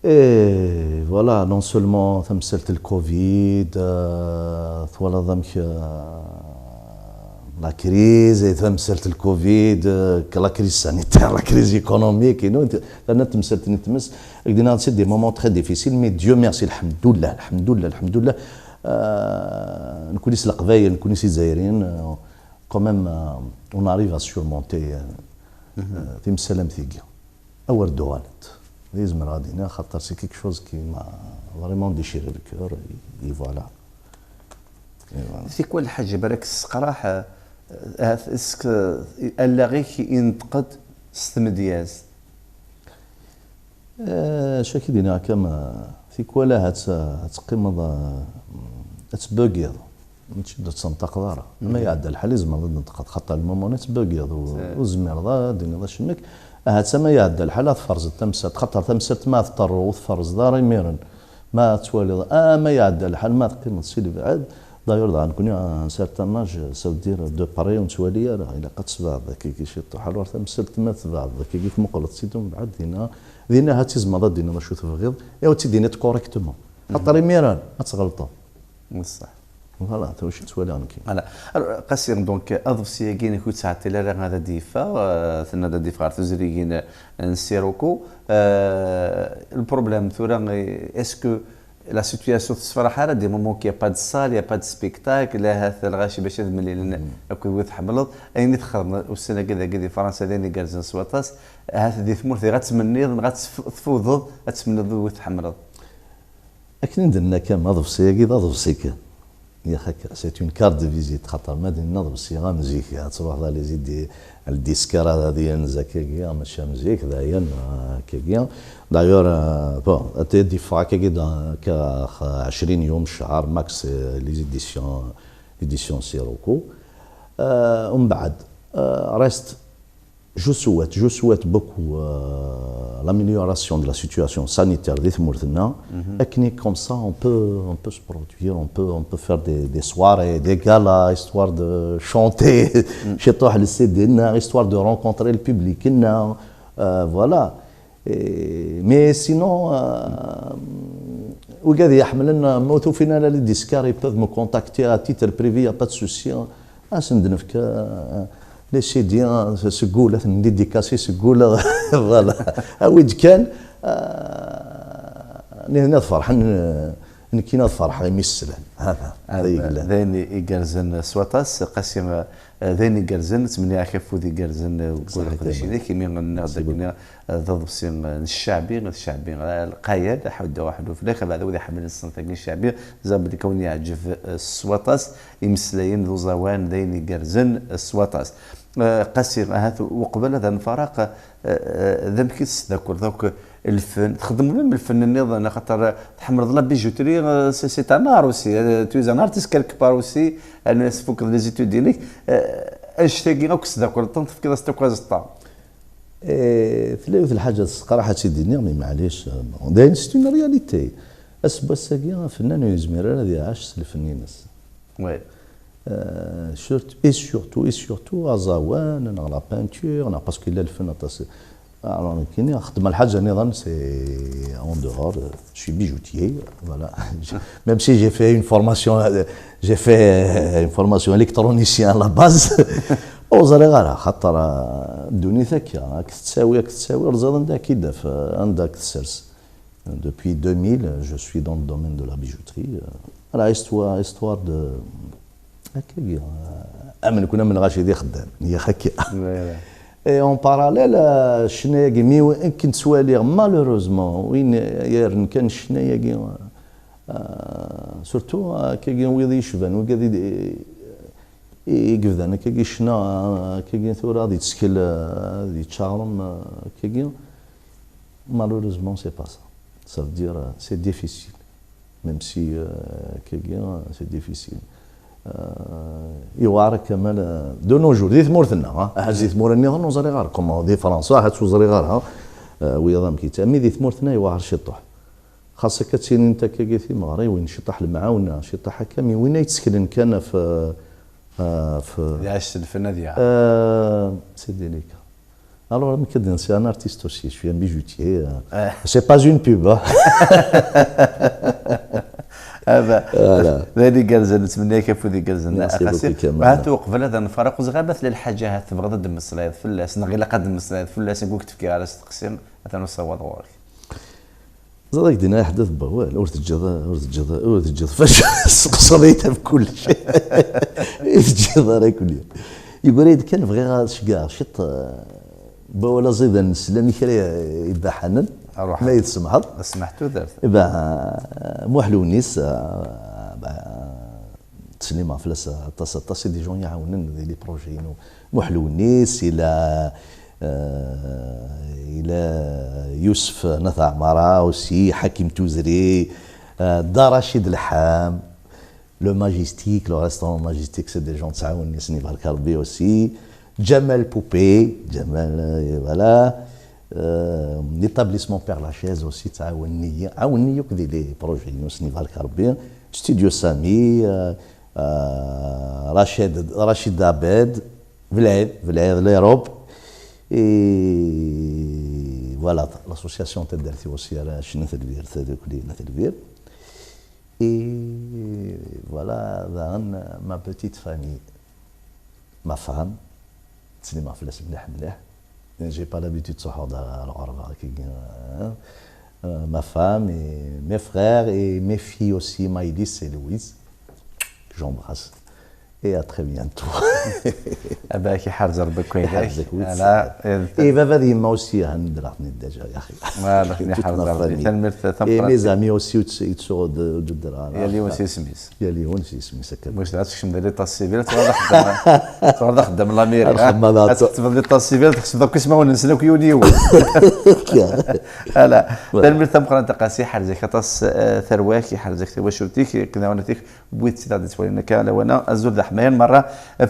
Et voilà, non seulement tamsalt n le covid, eh, twalaḍ amek, eh, la crise, et tamsalt n le covid, eh, que la crise sanitaire, la crise économique, et non, terna temsalt n tmes, ak dinna c'est des moments très difficiles, mais Dieu merci, lḥemdullah, lḥemdullah, lḥemdullah. Eh, nekni s Leqbayel, nekni s Izzayriyen, eh, quand même, eh, on arrive à surmonter, eh, eh, timsal am tigi. Awer d-uɣalent. D izemreɣ ad iniɣ, xaṭer c'est quelque chose qui m'a vraiment déchiré le cœur, et, et voilà. Et voilà. Tikwal lḥaǧa balak tesseqraḥ, eh, ahat, est-ce que, eh, allaɣ-ik inṭeq-d s tmedyazt? Eh, acu ak-id-iniɣ akka, ma tikwal ahat, eh, ad teqqimeḍ, eh, ad tbugiḍ. Mačči d ur tenṭaqeḍ ara. Ma iɛedda lḥal, izmer ad neṭqeḍ, xaṭer lmumuni tettbugiḍ, ur, ur tezmireḍ ara ad d-tiniḍ acemmek. Ahat ma iɛedda lḥal, ad tferẓeḍ tamsalt, xaṭer tamsalt ma teṭṭerru ur tferẓeḍ ara imiren. Ma tettwaliḍ, ah, ma iɛedda lḥal, ma teqqimeḍ si lebɛid, d'ailleurs, dɣa nekni, à un certain âge, ça veut dire de près, ur nettwali ara, ilaq ad tesbeɛdeḍ akkagi ciṭuḥ. Alors tamsalt ma tbeɛdeḍ akkagi, tmuqleḍ-tt-id umbeɛd, dinna, dinna ahat tizmeḍ ad d-tiniḍ acu tebɣiḍ, et ad tt-id-tiniḍ correctement. Xaṭer imiren, ad tɣelṭeḍ. Ṣṣeḥ. Voilà, d wacu ttwaliɣ nekk. Voilà. Alors, Qasi, donc, aḍebsi-agi-inek ur yettɛeṭṭil ara ad d-yeffeɣ, euh, tenna-d ad d-yeffeɣ ɣer tuzrigin n Sirocco. Euh, le problème tura, est-ce que la situation tessefraḥ ara, des moments qu'il y a pas de salle, il y a pas de spectacle, ahat lɣaci bac ad mlilen akked wid tḥemmleḍ, ayen i txedmeḍ ussan-agi dagi di Fransa d ayen igerrzen s waṭas, ahat di tmurt-ik ad tmenniḍ neɣ ad tf-, tfudeḍ ad temlileḍ wid tḥemmleḍ? Akken i d-nenna kan, aḍebsi-agi d aḍebsi kan. Yax akka, c'est une carte de visite, xaṭer ma d-nenna aḍebsi am zik, ad truḥeḍ à les édi-, à le disquaire ad yenz akkagi, mačči am zik, d ayen, euh, akkagi. D'ailleurs, euh, bon, ad d-yeffeɣ akkagi da, akka, euh, ɛecrin yum, ccher, max, euh, les éditions, éditions Sirocco. Euh, umbeɛd, euh, reste Je souhaite, je souhaite beaucoup euh, l'amélioration de la situation sanitaire des Tmourtena. Et comme ça, on peut, on peut se produire, on peut, on peut faire des, des soirées, des galas, histoire de chanter, chez toi, le C D, histoire de rencontrer le public. Euh, voilà. Et, mais sinon, euh, وقاعد يحملنا موت فينا لا les disquaires, ils peuvent me contacter à titre privé, il n'y a pas de souci. Asen-d-nefk les C D, seg wul ad ten-dédicacer seg wul. Voilà. Awi-d kan. Nitni ad ferḥen, nekkini ad ferḥeɣ imi slan. Hada. D ayen igerrzen s waṭas. Qasi, d ayen igerrzen. Ttmenniɣ-ak afud igerrzen deg uqeddic-inek, imi nniɣ-d akken d aḍebsi n ccaɛbi, d ccaɛbi lqayed, ḥuddeɣ aḥellu fell-ak, abeɛda wid iḥemmlen ṣṣenf-agi n ccaɛbi, ẓer belli kan wen-yeɛǧeb s waṭas. Imeslayen d uẓawan d ayen igerrzen s waṭas. Qasi, ahat uqbel ad nfaraq, d amek i tesdakreḍ akk lfen? Txeddmeḍ même lfen nniḍen, axaṭer tḥemmleḍ la bijouterie, c'est un art aussi. Tu es un artiste quelque part aussi, almi tfukeḍ les études-inek. Annect-agi akk tesdakreḍ-ten, tefkiḍ-as-t akk aẓeṭṭa. Tella yiwet lḥaǧa tesseqraḥ ad tt-id-iniɣ, mais maɛlic, d ayen, c'est une réalité. Aseggas-agi afennan ur yezmir ara ad iɛac s lfen-ines. Et surtout, et surtout aẓawan, neɣ la peinture, neɣ, parce que yella lfen aṭas. Alors nekkini xeddmeɣ lḥaǧa nniḍen, c'est en dehors, je suis bijoutier, voilà. Même si j'ai fait une formation, j'ai fait une formation électronicien à la base. Ur ẓriɣ ara, xaṭer ddunit akka, ad k-tettawi, ad k-tettawi, ur ẓriɣ anda ad k-id-taf, anda ad k-tessers. Depuis deux mille, je suis dans le domaine de la bijouterie. Voilà, histoire, histoire de... Akkagi, am nekni am lɣaci d ixeddamen, yak akka. Et en parallèle, ccna-agi, mi akken ttwaliɣ, malheureusement, win yerren kan ccna-agi, surtout akkagi wid yecban, wigad i d- i yebdan akkagi ccna, akkagi tura ad yettkel, ad yeččaṛem, akkagi. Malheureusement, c'est pas ça. Ça veut dire, c'est difficile. Même si, akkagi, c'est difficile. Yewɛer akka mal, de nos jours, di tmurt-nneɣ, ahat di tmura nniḍen ur ẓriɣ ara, comme di Fransa, ahat ur ẓriɣ ara, wiyaḍ amek yettɛami, di tmurt-nneɣ yewɛer ciṭuḥ. Xas akka ttilint akkagi timeɣriwin, ciṭuḥ lemɛawna, ciṭuḥ akka, mi win ay yetteklen kan ɣef, ɣef... Ad iɛac s lfen, ad iɛac. C'est délicat. Alors, amek ad d-nsiɣ, un artiste aussi, je suis un bijoutier. C'est pas une pub, hein. Voilà. D ayen igerrzen, nettmenni-ak afud igerrzen. Merci beaucoup, Kamal. Ahat uqbel ad nfaraq, ur ẓriɣ ma tella lḥaǧa ahat tebɣiḍ ad d-temmeslayeḍ fell-as, neɣ ilaq ad d-temmeslayeḍ fell-as, ur k-d-fkiɣ ara asteqsi, atan ur ssawaḍ ɣur-k. Ẓriɣ d-yenna aḥeddad n wawal, ur teǧǧiḍ, ur teǧǧiḍ, ur teǧǧiḍ fac, tesqeṣṣeḍ-iyi-d ɣef kullec. Ur teǧǧiḍ ara kulli. Yeggra-yi-d kan bɣiɣ ad ceggɛeɣ ciṭ, eh, n wawal aẓidan, nesla i kra ibaḥanen, ma yi-tsemḥeḍ. Smeḥ tudert. Iba, Muḥ Lewnis, eh, ba, ttsellimeɣ fell-as aṭas, aṭas i des gens iɛawnen di les projets-inu. Muḥ Lewnis, il a, euh, il a Youssef N At Ɛmara aussi, Hakim Touzri, euh, Dda Racid Lḥam, le Majestic, le restaurant Majestic, c'est des gens ttɛawanen-iyi, Sniva Lkarbi aussi, Djamal Poupé, Djamal, euh, voilà. Euh, l'établissement Père Lachaise aussi, ttɛawanen-iyi, ɛawanen-iyi akk di les projets-inu, Sniva Lkarbi, Studio Sami, euh, euh, Rachid, Rachid Abed, Vlad, Vlad Lerob, et voilà, l'association Taddart-iw aussi, N At Lbir, Tadukli N At Lbir. Et voilà, daɣen, ma petite famille, ma femme, ttsellimeɣ fell-as mliḥ mliḥ. J'ai pas l'habitude de se rendre à l'Arba, hein. Euh, ma femme et mes frères et mes filles aussi, Maïlis et Louise, que j'embrasse. Et à très bientôt. Abarak iḥrez Rebbi akk ayla-k. Iḥrez-ak wid. Ala, eh, et baba d yemma aussi, hein, de la déjà, ya axi. Voilà, iḥrez Rebbi. Tanemmirt tameqqrant. Et mes amis aussi, ur tt-, ur ttsuɣ d-, d-, d-, yal yiwen s yisem-is. Yal yiwen s yisem-is, akka. Mec, ad tekcem di l'état civil, ad tuɣaleḍ axeddam, ad tuɣaleḍ axeddam n la mairie, ad tektebeḍ l'état civil, ad teksebeḍ akk ismawen-nsen akk yiwen yiwen. Ala, tanemmirt tameqqrant a Qasi, iḥrez-ak aṭas, eh, tarwa-k, iḥrez-ak tawacult-ik, akken daɣen wid tt-id-yettwalin akka lawan-a, azul d Ḥmayan merra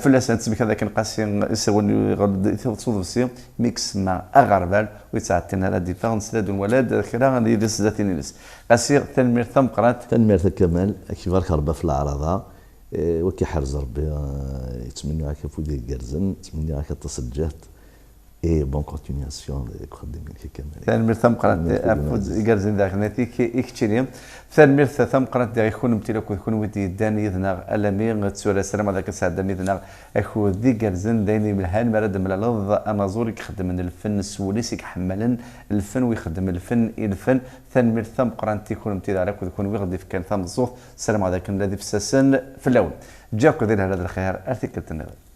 fell-asen, ttmektiɣ dakken Qasi isawalen iɣelli-d i tiweḍ s uḍebsi, mi yessemma aɣerbal, ur yettɛeṭṭil ara ad d-iffeɣ, nesla-d nwala-d kra n yidis zdat-ines. Qasi, tanemmirt tameqqrant. Tanemmirt a Kamal, ad k-ibarek Rebbi ɣef leɛraḍa. Eh, wa k-iḥrez Rebbi, eh, yettmenni-ak afud igerrzen, yettmenni-ak aṭas n lǧehd. Et bonne continuation deg uxeddim-inek a Kamal. Tanemmirt tameqqrant, afud igerrzen daɣen i keččini. Tanemmirt tameqqrant diɣ i kunemti akked kunwi d-yeddan yid-neɣ alami d tura. Ssarameɣ dakken tesɛeddam yid-neɣ akud d igerrzen, d ayen imelhan mi ara d-temlaleḍ anaẓur i ixeddmen lfen s wul-is, i iḥemmalen lfen, u ixeddem lfen i lfen. Tanemmirt tameqqrant i kunemti daɣen akked kunwi i ɣ-d-ifkan tameẓẓuɣt. Ssarameɣ dakken la d ifessasen fell-awen. Ǧǧiɣ-ken di lehna d lxir, ar tikkelt nniḍen.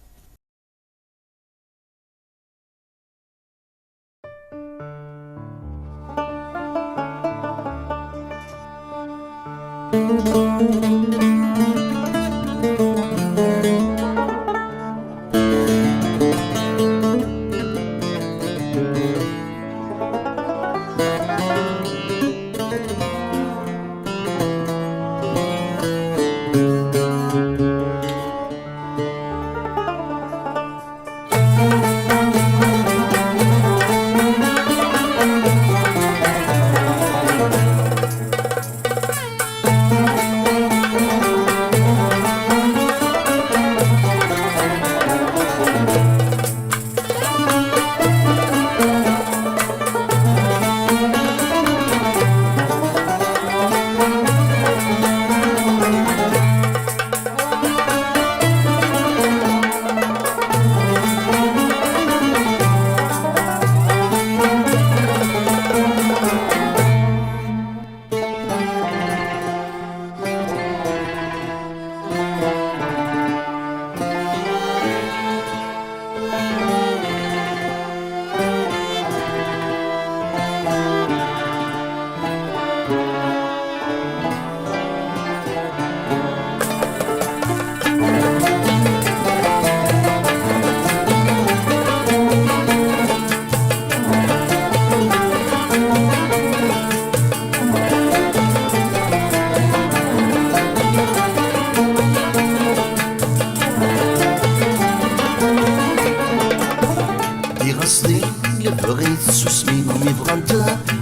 Iɣes di lebɣi tsusmi mi bɣant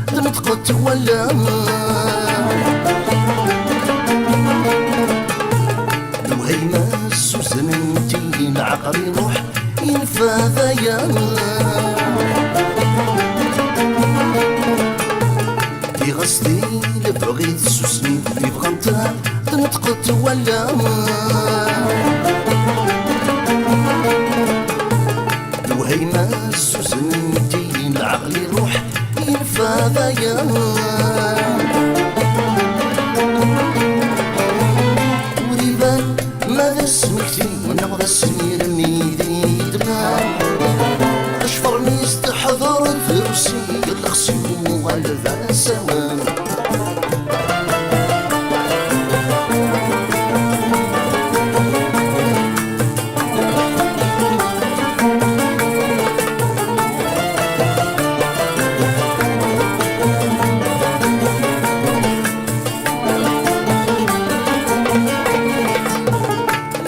tneṭqent wala. Lewhayma ssuznen-t-i, lɛaqel iruḥ, yenfa d aya. Iɣes di lebɣi tsusmi mi bɣant tneṭqent wala. Lewhayma ssuznen-t-i, lɛaqel iruḥ, yenfa d aya. Ur iban ma d asmekti neɣ d asirem i d-yeddmen. Acfar-nni s teḥḍer drus i lexs yuɣal d asawen.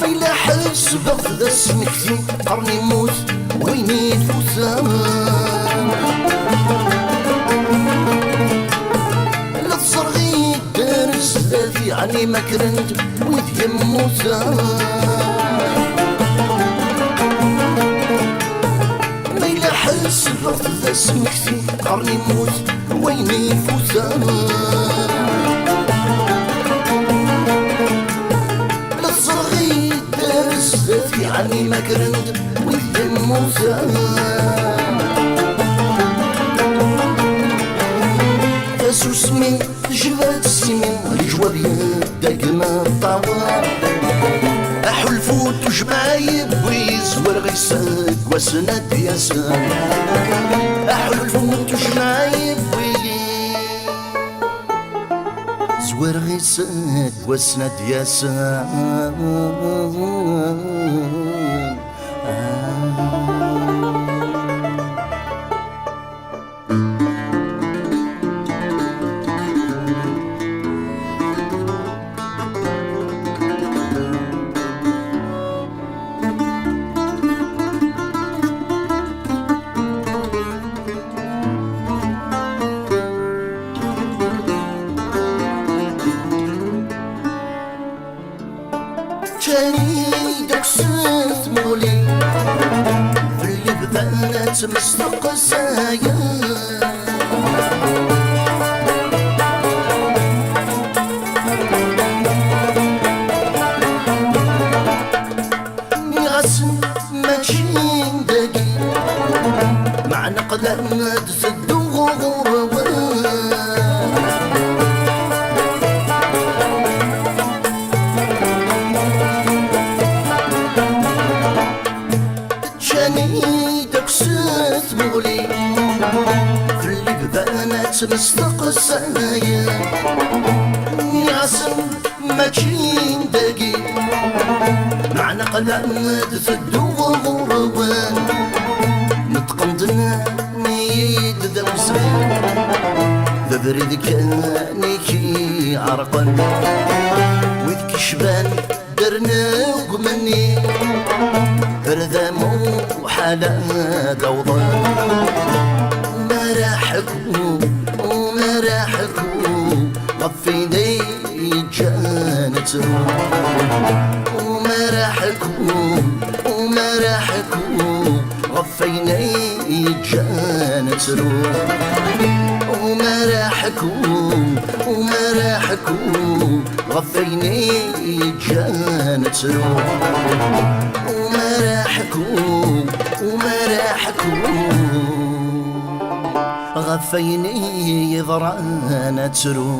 Ma yella ḥesbeɣ-t d asmekti, qqaren immut win ifuten. La teẓẓerɣ idder zdat-i, ɛni ma kkren-d wid yemmuten? Ma yella ḥesbeɣ-t d asmekti, qqaren immut wayen ifuten. La teẓẓerɣ idder zdat-i, ɛni ma kkren-d wid yemmuten? Tasusmi tejba-d s imi, leǧwab yedda deg imeṭṭawen. Aḥulfu tujmaɛ yewwi, zwareɣ iseggasen ad d-yasen. Aḥulfu tujmaɛ yewwi, zwareɣ iseggasen ad d-yasen. Ččan-iyi deg-s tmuli, belli bdan ttmesteqsayen. Nniɣ-asen mačči dagi, meɛna qlan-d tedduɣ ɣur-wen. Ččan-iyi deg-s tmuli, fell-i bdan ttmesteqsayen. Nniɣ-asen mačči dagi, meɛna qlan-d tedduɣ ɣur-wen. Neṭqen-d nnan-iyi-d d awezɣi, d abrid kan i k-iɛerqen. Wid k-icban ddren deg umenni, berda muḥal ad awḍen. Umar aḥekku, umar aḥekku, ɣef ayen ay yeǧǧan ttru. Umar aḥekku, umar aḥekku, ɣef ayen ay yeǧǧan ttru. Umar aḥekku, umar aḥekku, ɣef ayen ay yeǧǧan ttru. Umar aḥekku, umar aḥekku, ɣef ayen ay yeḍran ttru.